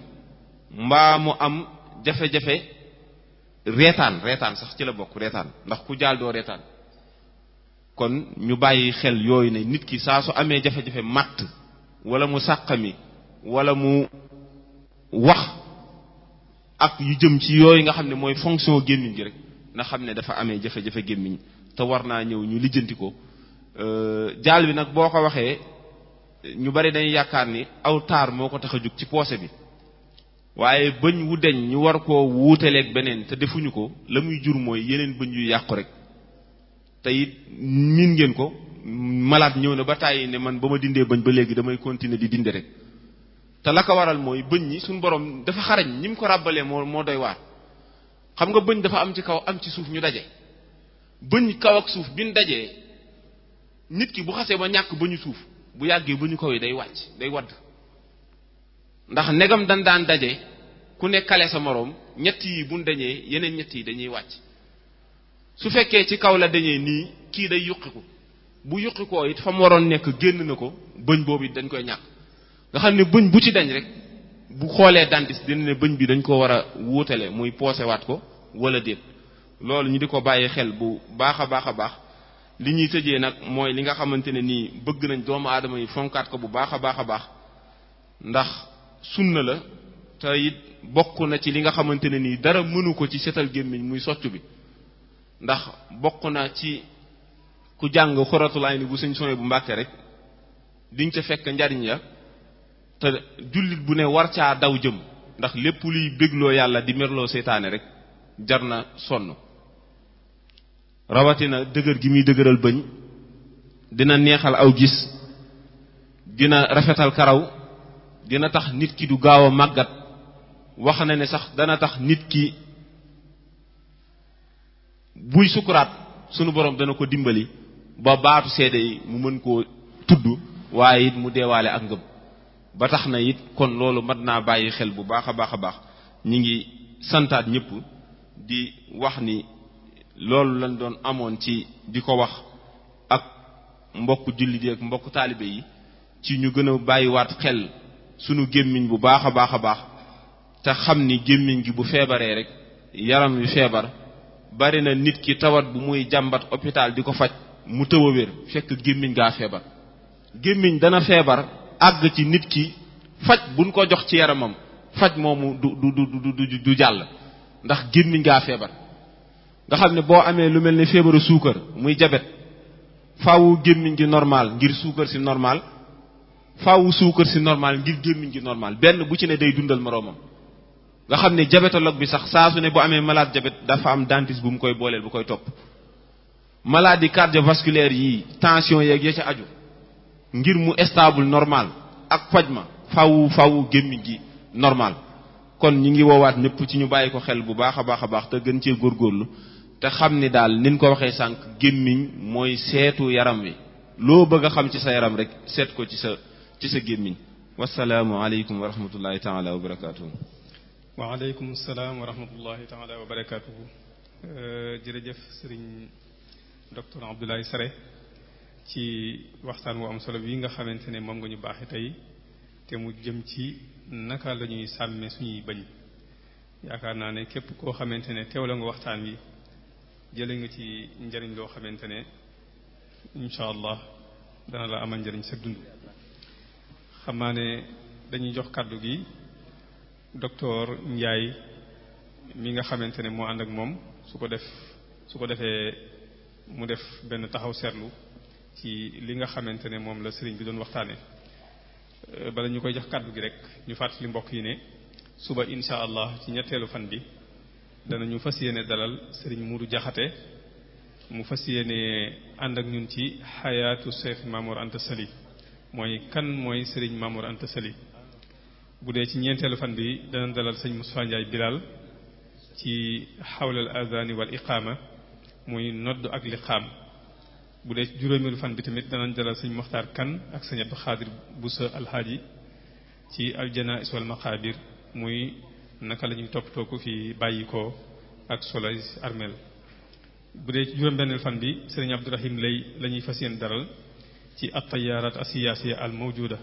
mbaa mu am jafe-jafe reetaan sax ci la bokk reetaan ndax ku jaal doo reetaan kon ñu bàyyi xel yooyu ne nit ki saa su amee jafe-jafe matt wala mu sàqami wala mu wax ak yu jëm ci yooyu nga xam ne mooy fonction gémmiñ gi rek na xam ne dafa amee jafe-jafe gémmiñ te war naa ñëw ñu lijjanti ko jaal bi nag boo ko waxee ñu bari dañuy yaakaar ni aw taar moo ko tax a jóg ci poosé bi waaye bëñ wu deñ ñu war koo wuutaleeg beneen te defuñu ko la muy jur mooy yeneen bëñ yu yàqu rek te it miin ngeen ko malade ñëw na ba tàyyi ne man ba ma dindee bëñ ba léegi damay continuer di dinde rek te la ko waral mooy bëñ ñi suñu borom dafa xarañ ñi mu ko ràbbalee moo doy waar xam nga bëñ dafa am ci kaw am ci suuf ñu daje bëñ kaw ak suuf biñ dajee nit ki bu xasee ba ñàkk bëñu suuf bu yàggee bëñu kaw yi day wàcc day wadd ndax negam daan daje ku ne kale sa moroom ñett yi buñ dañee yeneen ñett yi dañuy wàcc su fekkee ci kaw la dañee nii kii day yuqiku bu yuqikoo it fa mu waroon nekk génn na ko bëñ boobu it dañ koy ñàkk nga xam ne bëñ bu ci dañ rek bu xoolee dentiste dina ne bëñ bi dañ ko war a wuutale muy poosé waat ko wala déet loolu ñu di ko bàyyi xel bu baax a baax li ñuy tëjee nag mooy li nga xamante ne nii bëgg nañ doomu aadama yi fonkaat ko bu baax a baax ndax sunna la te it bokk na ci li nga xamante ne nii dara mënu ko ci setal gémmiñ muy soccu bi ndax bokk na ci ku jàng xoratul ayni bu sëñ Soye bu Mbàkke rek diñ ca fekk njariñ ya te jullit bu ne war caa daw jëm ndax lépp luy bégloo yàlla di merloo seytaane rek jar na sonn rawatina dëgër gi muy dëgëral bëñ dina neexal aw gis dina rafetal karaw dina tax nit ki du gaaw a màggat wax na ne sax dana tax nit ki buy sukuraat sunu borom dana ko dimbali ba baatu seede yi mu mën koo tudd waaye it mu deewaale ak ngëm ba tax na it kon loolu mat naa bàyyi xel bu baax a baax a baax ñi ngi santaat ñëpp di wax ni loolu lañ doon amoon ci di ko wax ak mbokk jullit yi ak mbokk taalibe yi ci ñu gën a bàyyiwaat xel sunu gémmiñ bu baax a baax a baax te xam ni gémmiñ gi bu feebaree rek yaram wi feebar bari na nit ki tawat bu muy jàmbat hôpital di ko faj mu tëw a wér fekk gémmiñ gaa feebar gémmiñ dana feebar àgg ci nit ki faj buñ ko jox ci yaramam faj moomu du jàll ndax gémmiñ gaa feebar nga xam ne boo amee lu mel ne feebaru suukar muy jabet faawu gémmiñ gi normal ngir suukar si normal faawu suukar si normal ngir gémmiñ gi normal benn bu ci ne day dundal moroomam nga xam ne diabétologue bi sax saa su ne bu amee malade diabète dafa am dentiste bu mu koy booleel bu koy topp maladie cardiovasculaire yi tension yeeg ya ca aju ngir mu stable normal ak faj ma faawu gémmiñ gi normal kon ñi ngi woowaat ñëpp ci ñu bàyyi ko xel bu baax a baax te gën cee góorgóorlu te xam ni daal niñ ko waxee sànq gémmiñ mooy seetu yaram wi loo bëgg a xam ci sa yaram rek seet ko ci sa gémmiñ wasalaamu aleykum wa rahmatullahi taala wa barakatuhu waaleykum salaam wa rahmatullahi taala wa barakatuhu jërëjëf sëriñ docteur Abdoulaye Sare ci waxtaan wu am solo bi nga xamante ne moom nga ñu baaxe tey te mu jëm ci naka la ñuy sàmme suñuy bañ yaakaar naa ne képp koo xamante ne teewla nga waxtaan wi jële nga ci njariñ loo xamante ne incha allah dana la amal njariñ sa dund xam naa ne dañuy jox kàddu gi docteur Ndiaye mi nga xamante ne moo ànd ak moom su ko defee mu def benn taxaw seetlu ci li nga xamante ne moom la sëriñ bi doon waxtaane bala ñu koy jox kàddu gi rek ñu fàttali mbokk yi ne suba insha allah ci ñetteelu fan bi danañu fas yéene dalal sëriñ Muudu Jaxate mu fas yéene ànd ak ñun ci xayaatu Cheikh Mamour Anta Sali mooy kan mooy sëriñ Mamour Anta Sali bu dee ci ñeenteelu fan bi dana dalal sëñ Moustapha Ndiaye Bilal ci xawlal adani wal iqaama muy nodd ak liqaam bu dee ci juróomeelu fan bi tamit danañ dalal sëñ Moxtaar Kan ak sëñ Abdou Xaadir Busa alxaaji ci aljanais wal maqaabir muy naka la ñuy toppatoo ko fi bàyyi ko ak solay armel bu dee ci juróom-benneelu fan bi sëriñ Abdourahim lay la ñuy fas yéen daral ci at-tayaarat as-siyaasiya al mawjuda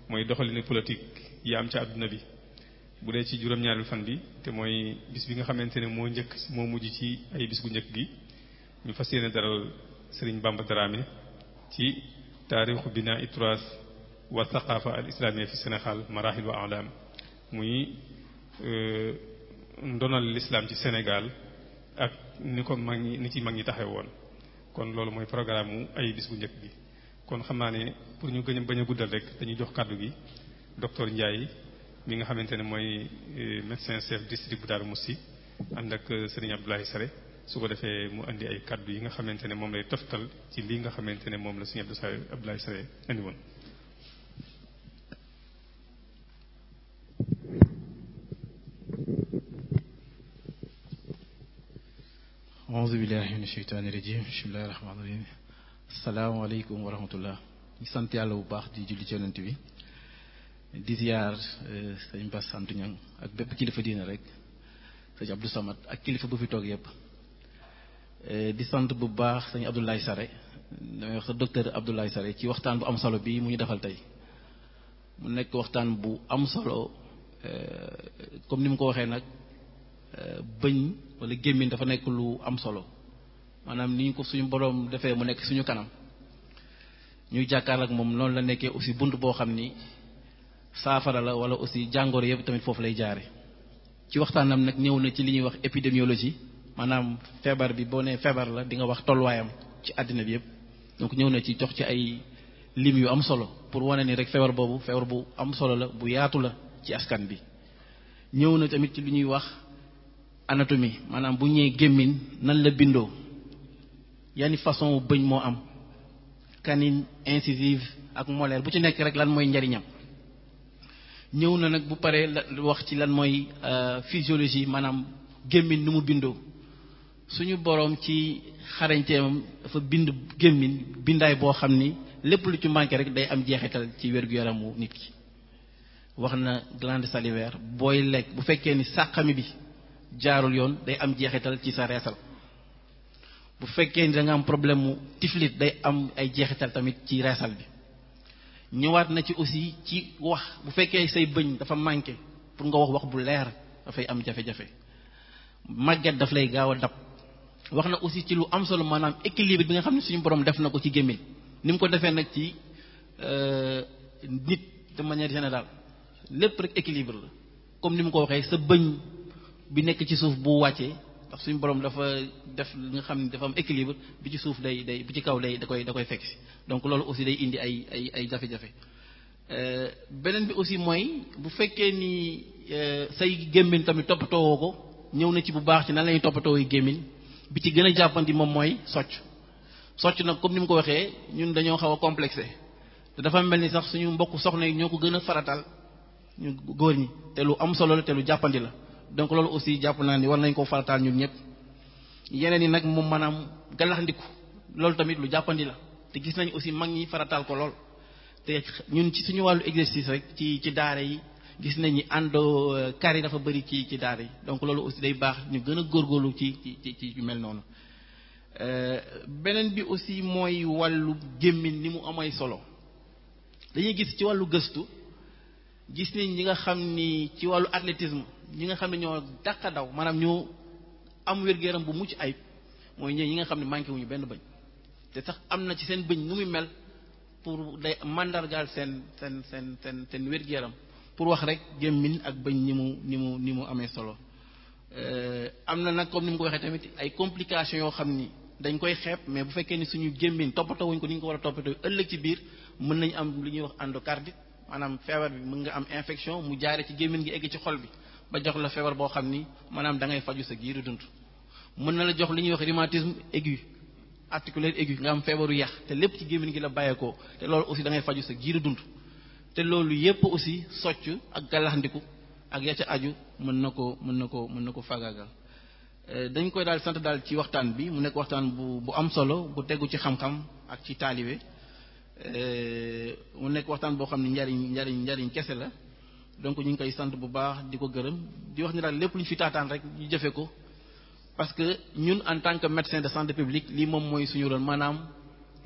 mooy doxalinu politique yi am ci àdduna bi bu dee ci juróom-ñaareelu fan bi te mooy bis bi nga xamante ne moo mujj ci ay bis gu njëkk gi ñu fas yéene daral Sëriñ Bamba Dramé ci taarixu binaa itras wa thaqafa al islamiyya fi Sénégal marahil wa alam muy ndonal l'islam ci Sénégal ak ni ko mag ñi ni ci mag ñi taxee woon kon loolu mooy programme mu ay bis bu njëkk bi kon xam naa ne pour ñu gën a bañ a guddal rek dañuy jox kàddu gi docteur Ndiaye mi nga xamante ne mooy médecin chef district bu Darou Moussi ànd ak Serigne Abdoulaye Sare su ko defee mu andi ay kàddu yi nga xamante ne moom lay toftal ci lii nga xamante ne moom la Serigne Abdoulaye Sare andi woon. a'uuzu billaahi mina sheytaani rajiim bismillaahi rahmaani rahiim asalaamaaleykum wa rahmatullah ñu sant yàlla bu baax di julli ci yonent bi di ziar sëñ Bass sant ñang ak bépp kilifa diina rek sëñ Abdou Samad ak kilifa bu fi toog yépp di sant bu baax sëñ Abdoulaye Sare damay wax sa docteur Abdoulaye Sare ci waxtaan bu am solo bi mu ñu defal tey mu nekk waxtaan bu am solo comme ni mu ko waxee nag bëñ wala gémmiñ dafa nekk lu am solo maanaam ni ñu ko suñu boroom defee mu nekk suñu kanam ñuy jàkkaar ak moom noonu la nekkee aussi bunt boo xam ni saafara la wala aussi jàngoro yëpp tamit foofu lay jaare ci waxtaanam nag ñëw na ci li ñuy wax épidémiologie maanaam feebar bi boo nee feebar la di nga wax tolluwaayam ci àddina bi yëpp donc ñëw na ci jox ci ay lim yu am solo pour wane ni rek feebar boobu feebar bu am solo la bu yaatu la ci askan bi. ñëw na tamit ci lu ñuy wax anatomie maanaam bu ñëwee gémmiñ nan la bindoo yani façon bëñ moo am canine incisive ak molaire bu ci nekk rek lan mooy njariñam. ñëw na nag bu paree wax ci lan mooy physiologie maanaam gémmiñ nu mu bindoo suñu boroom ci xarañteemam dafa bind gémmiñ bindaay boo xam ni lépp lu ci manqué rek day am jeexital ci wér-gu-yaramu nit ki. wax na glande salivaire booy lekk bu fekkee ni sàqami bi jaarul yoon day am jeexital ci sa reesal bu fekkee ni da nga am problème mu tiflit day am ay jeexital tamit ci reesal bi. ñëwaat na ci aussi ci wax bu fekkee say bëñ dafa manqué pour nga wax bu leer dafay am jafe-jafe màgget daf lay gaaw a dab. wax na aussi ci lu am solo maanaam équilibre bi nga xam ne suñu borom def na ko ci gémmiñ ni mu ko defee nag ci nit de manière générale lépp rek équilibre la comme ni mu ko waxee sa bëñ bi nekk ci suuf bu wàccee ndax suñu borom dafa def li nga xam ne dafa am équilibre bi ci suuf day bi ci kaw da koy fekk si donc loolu aussi day indi ay jafe-jafe. beneen bi aussi mooy bu fekkee ni say gémmiñ tamit toppatoowoo ko ñëw na ci bu baax ci nan lañuy toppatoo gémmiñ bi ci gën a jàppandi moom mooy socc nag comme ni mu ko waxee ñun dañoo xaw a complexé te dafa mel ni sax suñu mbokk soxna yi ñoo ko gën a faratal ñu góor ñi te lu am solo la te lu jàppandi la donc loolu aussi jàpp naa ni war nañ ko faratal ñun ñëpp. yeneen yi nag moom maanaam galaxndiku loolu tamit lu jàppandi la te gis nañ aussi mag ñi faratal ko lool te ñun ci suñu wàllu exercice rek ci daara yi gis nañ ni àndo kar yi dafa bëri ci daara yi donc loolu aussi day baax ñu gën a góorgóorlu ci yu mel noonu. beneen bi aussi mooy wàllu gémmiñ ni mu amay solo dañuy gis ci wàllu gëstu gis nañ ñi nga xam ni ci wàllu athlétisme ñi nga xam ne ñoo dàqa daw maanaam ñoo am wér-gu-yaram bu mucc ayib mooy ñi nga xam ne manqué wuñu benn bëñ te sax am na ci seen bëñ nu muy mel pour day mandargaal seen wér-gu-yaram pour wax rek gémmiñ ak bëñ ni mu amee solo. am na nag comme ni mu ko waxee tamit ay complications yoo xam ni dañ koy xeeb mais bu fekkee ni suñu gémmiñ toppatoo wuñ ko ni ñu ko war a toppatoo ëllëg ci biir mën nañu am li ñuy wax endocardite maanaam feebar bi mën nga am infection mu jaare ci gémmiñ gi egg ci xol bi ba jox la feebar boo xam ni maanaam da ngay faju sa giiru dund. mën na la jox li ñuy wax rhumatisme aigu articulaire aigu nga am feebaru yax te lépp ci gémmiñ gi la bàyyeekoo te loolu aussi da ngay faju sa giiru dund te loolu yépp aussi socc ak gàllaxndiku ak ya ca aju mën na ko fagaagal. dañ koy daal sant daal ci waxtaan bi mu nekk waxtaan bu am solo bu tegu ci xam-xam ak ci taalibe mu nekk waxtaan boo xam ne njariñ kese la donc ñu ngi koy sant bu baax di ko gërëm di wax ni daal lépp lu ñu fi taataan rek ñu jëfe ko parce que ñun en tant que médecin de santé publique lii moom mooy suñu rôle maanaam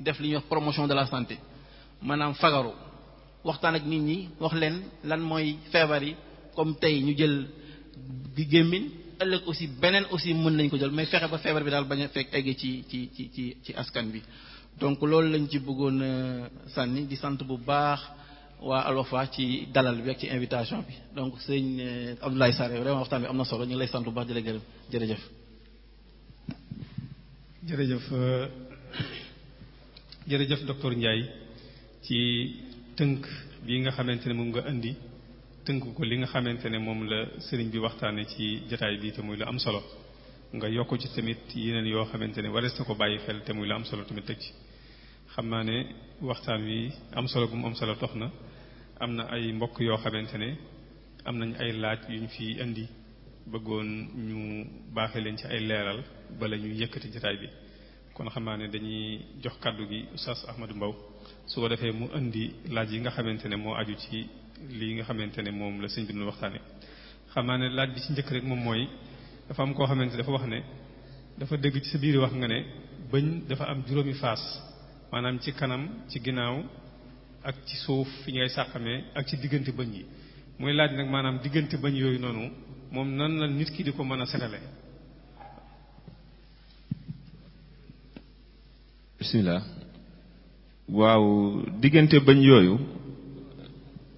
def li ñuy wax promotion de la santé maanaam fagaru waxtaan ak nit ñi wax leen lan mooy feebar yi comme tey ñu jël bi gémmiñ ëllëg aussi beneen aussi mën nañ ko jël mais fexe ba feebar bi daal bañ a fekk egg ci askan bi donc loolu lañ ci bëggoon sànni di sant bu baax waa Al Wafa ci dalal bi ak ci invitation bi donc sëñ Abdoulaye Sarr vraiment waxtaan bi am na solo ñu ngi lay sant bu baax di la gërëm jërëjëf. jërëjëf docteur Ndiaye ci tënk bi nga xamante ne moom nga indi tënk ko li nga xamante ne moom la sëriñ bi waxtaane ci jataay bi te muy lu am solo nga yokk ci tamit yeneen yoo xamante ne warees na ko bàyyi xel te muy lu am solo tamit teg ci. xam naa ne waxtaan wi am solo gu mu am solo tox na am na ay mbokk yoo xamante ne am nañ ay laaj yu ñu fi indi bëggoon ñu baaxee leen ci ay leeral bala ñuy yëkkati jataay bi kon xam naa ne dañuy jox kàddu gi Oustaz Ahmadou Mbow su ko defee mu indi laaj yi nga xamante ne moo aju ci lii nga xamante ne moom la sëñ bi doon waxtaane xam naa ne laaj bi ci njëkk rek moom mooy dafa am koo xamante dafa wax ne dafa dégg ci sa biir wax nga ne bëñ dafa am juróomi faas maanaam ci kanam ci ginnaaw ak ci suuf fi ngay sàqamee ak ci diggante bëñ yi muy laaj nag maanaam diggante bëñ yooyu noonu moom nan la nit ki di ko mën a setale. bismillah waaw diggante bëñ yooyu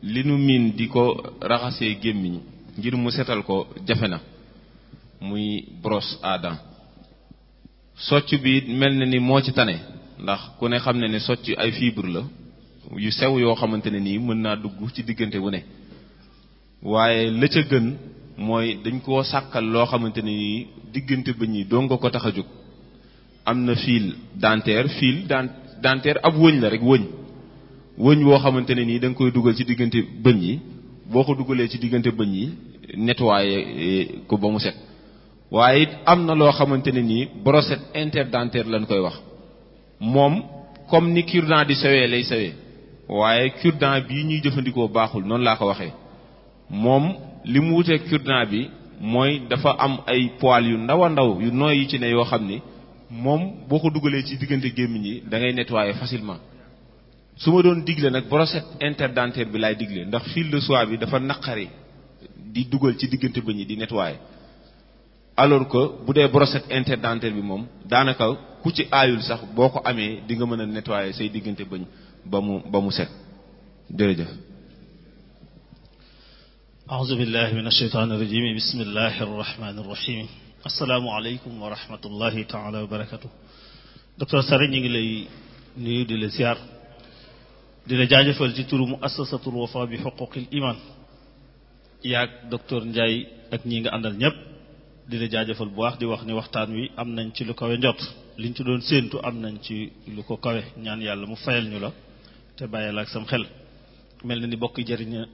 li nu miin di ko raxasee gémmiñ ngir mu setal ko jafe na muy brosse à dents socc bi mel na ni moo ci tane ndax ku ne xam ne ne socc ay fibre la yu sew yoo xamante ne nii mën naa dugg ci diggante bu ne waaye la ca gën mooy dañ koo sàkkal loo xamante ne nii diggante bëñ yi doo nga ko tax a jóg am na fil dentaire ab wëñ la rek wëñ woo xamante ne nii da nga koy dugal ci diggante bëñ yi boo ko dugalee ci diggante bëñ yi nettoyer ko ba mu set waaye it am na loo xamante ne nii brossette interdentaire lañ koy wax moom comme ni cure-dent di sewee lay sewee waaye cure-dent bii ñuy jëfandikoo baaxul noonu laa ko waxee moom li mu wutee cure-dent bi mooy dafa am ay poils yu ndaw a ndaw yu nooy yi ci ne yoo xam ni moom boo ko dugalee ci diggante gémmiñ yi da ngay nettoyer facilement su ma doon digle nag brossette interdentaire bi laay digle ndax fil de soie bi dafa naqari di dugal ci diggante bëñ yi di nettoyer alors que bu dee brossette interdentaire bi moom daanaka ku ci aayul sax boo ko amee di nga mën a nettoyer say diggante bëñ ba mu set jërëjëf. a'uuzu billahi min ashaytaani rajiim bismillahi rahmaani rahiim assalaamu aleykum wa rahmatullahi taala wa barakatu. docteur Sare ñu ngi lay nuyu di la ziar di la jaajëfal ci turu muassasatul wafa bi xuquqil iman yaag docteur Ndiaye ak ñi nga àndal ñëpp di la jaajëfal bu baax di wax ni waxtaan wi am nañ ci lu kawe njot liñ ci doon séentu am nañ ci lu ko kawe ñaan yàlla mu fayal ñu la te bàyyil ak sam xel mel na ni bokk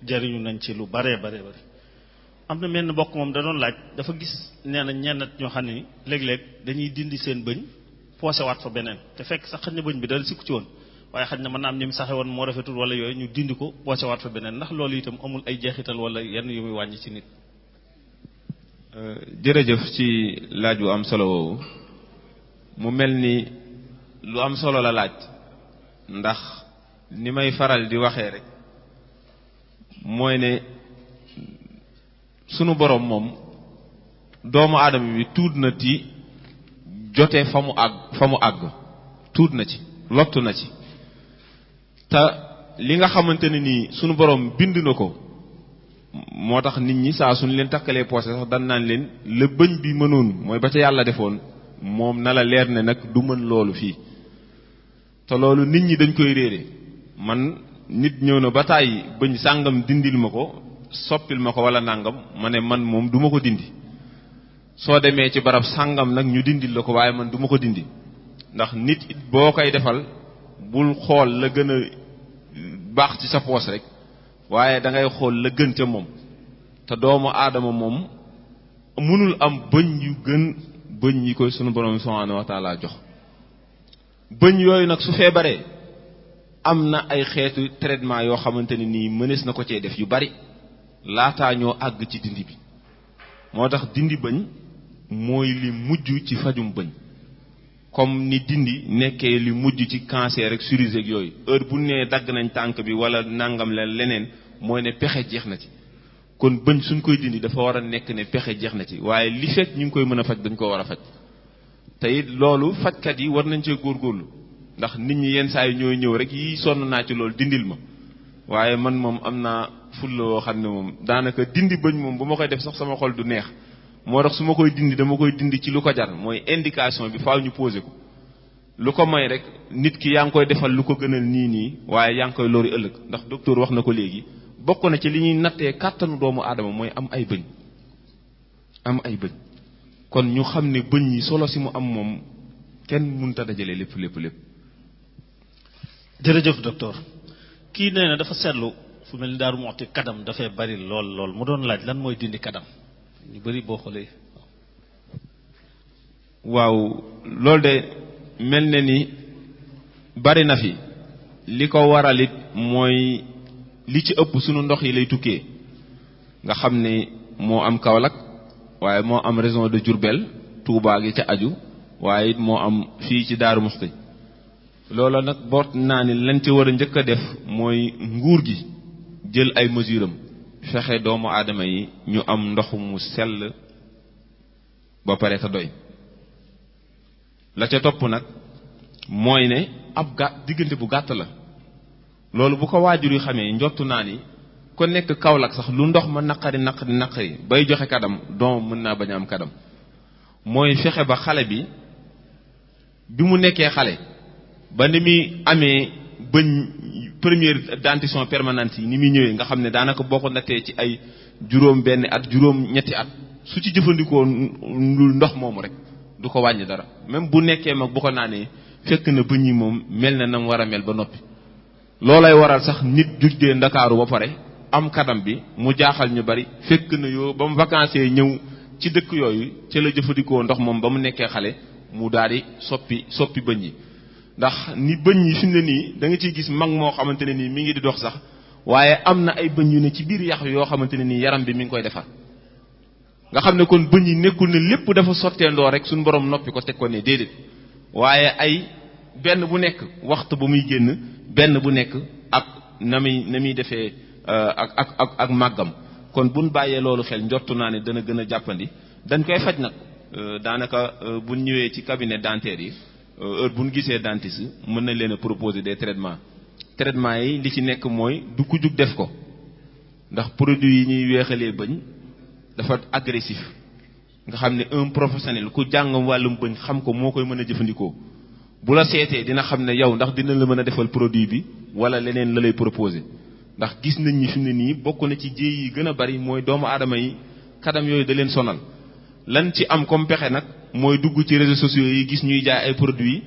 jariñu nañ ci lu bare bare bare. am na menn bokk moom da doon laaj dafa gis nee na ñenn ñoo xam ne léeg-léeg dañuy dindi seen bëñ poosé waat fa beneen te fekk sax xëy na bëñ bi dal sikku ci woon waaye xëy na mën naa am ni mu saxe woon moo rafetul wala yooyu ñu dindi ko poosé waat fa beneen ndax loolu itam amul ay jeexital wala yenn yu muy wàññi ci nit. jërëjëf ci laaj bu am solo woowu mu mel ni lu am solo la laaj ndax ni may faral di waxee rek mooy ne sunu borom moom doomu aadama bi tuut na ci jote fa mu àgg tuut na ci lottu na ci te li nga xamante ne nii sunu borom bind na ko moo tax nit ñi saa suñu leen takkalee poosé sax dan naan leen la bëñ bi mënoon mooy ba ca yàlla defoon moom na la leer ne nag du mën loolu fii te loolu nit ñi dañ koy réere man nit ñëw na ba tàyyi bëñ sàngam dindil ma ko soppil ma ko wala nàngam ma ne man moom du ma ko dindi soo demee ci barab sàngam nag ñu dindil la ko waaye man du ma ko dindi ndax nit it boo koy defal bul xool la gën a baax ci sa poos rek waaye da ngay xool la gën ca moom te doomu aadama moom mënul am bëñ yu gën bëñ yi koy sunu borom subhanahu wa taala jox bëñ yooyu nag su feebaree am na ay xeetu traitement yoo xamante ne nii mënees na ko cee def yu bari laataa ñoo àgg ci dindi bi moo tax dindi bëñ mooy li mujj ci fajum bëñ comme ni dindi nekkee li mujj ci cancer ak cerise ak yooyu heure bu nee dagg nañ tànk bi wala nangam leen leneen mooy ne pexe jeex na ci kon bëñ suñ koy dindi dafa war a nekk ne pexe jeex na ci waaye li fekk ñu ngi koy mën a faj dañ ko war a faj te it loolu fajkat yi war nañ cee góorgóorlu ndax nit ñi yenn saa yi ñooy ñëw rek yi sonn naa ci loolu dindil ma waaye man moom am naa fulla woo xam ne moom daanaka dindi bëñ moom bu ma koy def sax sama xol du neex moo tax su ma koy dindi dama koy dindi ci lu ko jar mooy indication bi faaw ñu posé ko lu ko may rek nit ki yaa ngi koy defal lu ko gënal nii waaye yaa ngi koy lori ëllëg ndax docteur wax na ko léegi bokk na ci li ñuy nattee kàttanu doomu aadama mooy am ay bëñ kon ñu xam ne bëñ yi solo si mu am moom kenn mënut a dajale lépp. jërëjëf docteur kii nee na dafa seetlu fu mel ni Daaru Muxti kadam dafay bari lool mu doon laaj lan mooy dindi kadam ñu bari boo xoolee. waaw loolu de mel na ni bari na fi li ko waralit mooy li ci ëpp sunu ndox yi lay tukkee nga xam ne moo am Kaolack waaye moo am région de Diourbel Touba gi ca aju waaye it moo am fii ci Daaru Muxti loola nag boot naa ni lañ ci war a njëkk a def mooy nguur gi jël ay mesure am fexe doomu aadama yi ñu am ndox mu sell ba pare te doy la ca topp nag mooy ne ab diggante bu gàtt la loolu bu ko waajur yi xamee njottu naa ni ko nekk Kaolack sax lu ndox ma naqari bay joxe kadam doom mën naa bañ a am kadam mooy fexe ba xale bi mu nekkee xale ba ni muy amee bëñ première dentition permanente yi ni muy ñëwee nga xam ne daanaka boo ko nattee ci ay juróom benn at juróom ñetti at su ci jëfandikoo ndox moomu rek du ko wàññi dara même bu nekkee mag bu ko naanee fekk na bëñ yi moom mel na nam war a mel ba noppi. loolay waral sax nit jugee Ndakaaru ba pare am kanam bi mu jaaxal ñu bari fekk na yoo ba mu vacancé ñëw ci dëkk yooyu ci la jëfandikoo ndox moom ba mu nekkee xale mu daal di soppi bëñ yi. ndax ni bëñ yi fi mu ne nii da nga ciy gis mag moo xamante ne nii mi ngi di dox sax waaye am na ay bëñ yu ne ci biir yax yoo xamante ne nii yaram bi mi ngi koy defar nga xam ne kon bëñ yi nekkul ne lépp dafa sotteendoo rek suñu borom noppi ko teg ko ne déedéet waaye ay benn bu nekk waxtu ba muy génn benn bu nekk ak na muy defee ak màggam kon buñ bàyyee loolu xel njortu naa ne dana gën a jàppandi dañ koy faj nag daanaka buñ ñëwee ci cabinet dentaire yi heure bu ñu gisee dentiste mën nañ leen a proposer des traitements yi li ci nekk mooy du ku jug def ko ndax produit yi ñuy weexalee bëñ dafa agressif nga xam ne un professionnel ku jàng wàllum bëñ xam ko moo koy mën a jëfandikoo bu la seetee dina xam ne yow ndax dina la mën a defal produit bi wala leneen la lay proposer ndax gis nañ ni fi mu ne nii bokk na ci jéey yi gën a bari mooy doomu aadama yi kanam yooyu da leen sonal lan ci am comme pexe nag mooy dugg ci réseaux sociaux yi gis ñuy jaay ay produits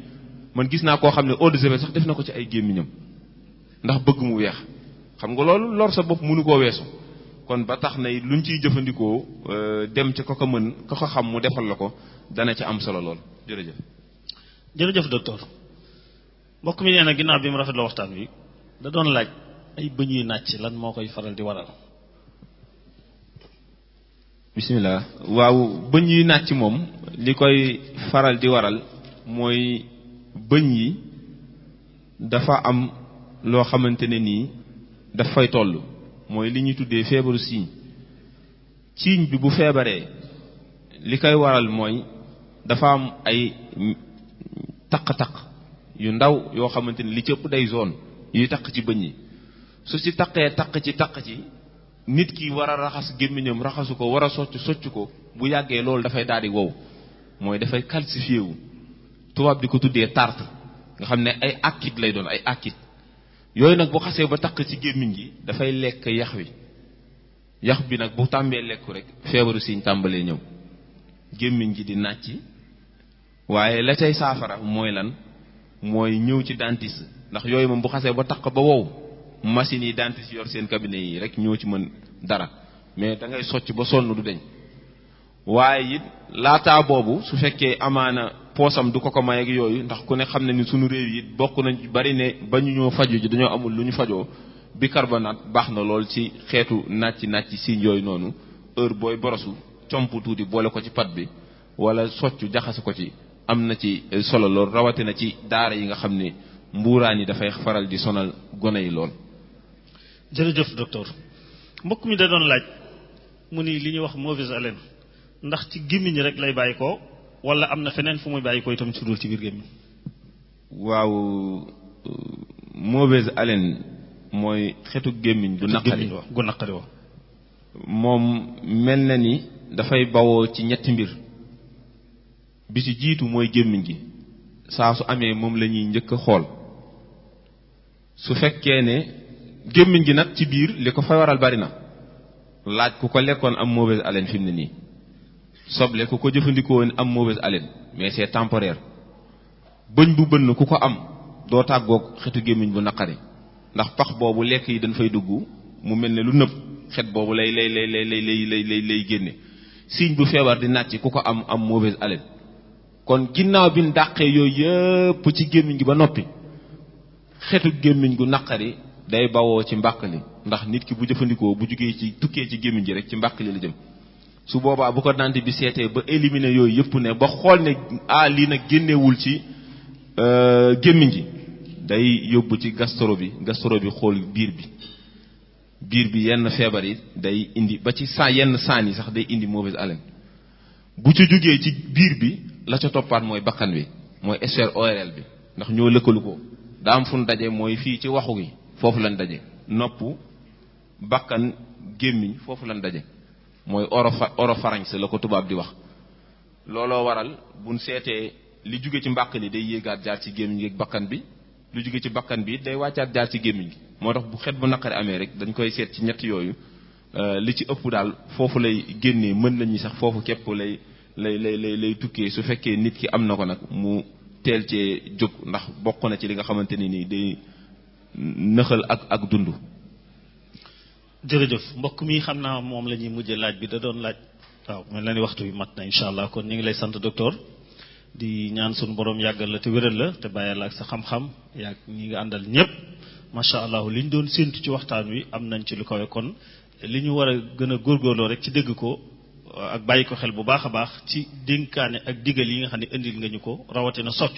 man gis naa koo xam ne eau de javel sax def na ko ci ay gémmiñam ndax bëgg mu weex xam nga loolu lor sa bopp mënu koo weesu kon ba tax na luñ ciy jëfandikoo dem ci ko xam mu defal la ko dana ci am solo lool jërëjëf. jërëjëf docteur mbokk mi nee na ginnaaw bi mu rafet la waxtaan wi da doon laaj ay bëñ yu nàcc lan moo koy faral di waral. bismillah waaw bëñ yi nàcc moom li koy faral di waral mooy bëñ yi dafa am loo xamante ne nii daf fay toll mooy li ñuy tuddee feebaru siiñ bi bu feebaree li koy waral mooy dafa am ay taq-taq yu ndaw yoo xamante ni li ci ëpp day zone yuy taq ci bëñ yi su ci taqee taq ci nit ki war a raxas gémmiñam raxasu ko war a socc ko bu yàggee loolu dafay daal di wow mooy dafay calcifié wu tubaab di ko tuddee tarte nga xam ne ay acide lay doon ay acide yooyu nag bu xasee ba taq ci gémmiñ gi dafay lekk yax bi nag bu tàmbee lekku rek feebaru siiñ tàmbalee ñëw gémmiñ gi di nàcc waaye la cay saafara mooy lan mooy ñëw ci dentiste ndax yooyu moom bu xasee ba taq ba wow machine yi dentiste yor seen cabinet yi rek ñoo ci mën dara mais da ngay socc ba sonn du deñ waaye it laataa boobu su fekkee amaana poosam du ko may ak yooyu ndax ku ne xam ne ni sunu réew yi bokk nañ bari ne ba ñu ñoo faju ji dañoo amul lu ñu fajoo bicarbonate baax na lool ci xeetu nàcc siiñ yooyu noonu heure booy borosu comp tuuti boole ko ci pat bi wala soccu jaxase ko ci am na ci solo lool rawatina ci daara yi nga xam ne mbuuraan yi dafay faral di sonal gone yi lool. jërëjëf docteur mbokk mi da doon laaj mu ni li ñuy wax mauvaise haleine ndax ci gémmiñ rek lay bàyyi ko wala am na feneen fu muy bàyyi ko itam sudul ci biir gémmiñ. waaw mauvaise haleine mooy xetu gémmiñ gu naqari wa moom mel na ni dafay bawoo ci ñetti mbir bi ci jiitu mooy gémmiñ gi saa su amee moom la ñuy njëkk a xool su fekkee ne gémmiñ gi nag ci biir li ko fay waral bari na laaj ku ko lekkoon am mauvaise haleine fi mu ne nii soble ku ko jëfandikoo woon am mauvaise haleine mais c'est temporaire bëñ bu bënn ku ko am doo tàggoog xetu gémmiñ bu naqari ndax pax boobu lekk yi dañ fay dugg mu mel ne lu nëb xet boobu lay génne siiñ bu feebar di nàcc ku ko am mauvaise haleine kon ginnaaw bi ñu dàqee yooyu yëpp ci gémmiñ gi ba noppi xetu gémmiñ gu naqari day bawoo ci mbàq li ndax nit ki bu jëfandikoo bu jugee ci tukkee ci gémmiñ gi rek ci mbàq li la jëm su boobaa bu ko dante bi seetee ba éliminer yooyu yëpp ne ba xool ne lii nag génnewul ci gémmiñ gi day yóbbu ci gastro bi xool biir bi yenn feebar yi day indi ba ci yenn saan yi sax day indi mauvaise haleine bu ci jógee ci biir bi la ca toppaat mooy bakkan bi mooy sphère ORL bi ndax ñoo lëkkalu ko daa am fu ñu daje mooy fii ci waxu gi foofu lañ daje nopp bakkan gémmiñ foofu lañ daje mooy oropharynx la ko tubaab di wax looloo waral buñ seetee li jóge ci mbàq li day yéegaat jaar ci gémmiñ gi ak bakkan bi lu jóge ci bakkan bi day wàccaat jaar ci gémmiñ gi moo tax bu xet bu naqari amee rek dañ koy seet ci ñett yooyu li ci ëpp daal foofu lay génnee mën nañu sax foofu képp lay tukkee su fekkee nit ki am na ko nag mu teel cee jóg ndax bokk na ci li nga xamante ni nii day nëxal ak dund. jërëjëf mbokk mi xam naa moom la ñuy mujjee laaj bi da doon laaj waaw mel na ni waxtu bi mat na incha allah kon ñu ngi lay sant docteur di ñaan suñu borom yàggal la te wéral la te bàyyi la ak sa xam-xam yàgg ñi nga àndal ñëpp macha allah li ñu doon séntu ci waxtaan wi am nañ ci lu kawe kon li ñu war a gën a góorgóorloo rek ci dégg ko ak bàyyi ko xel bu baax a baax ci dénkaane ak digal yi nga xam ne indil nga ñu ko rawatina socc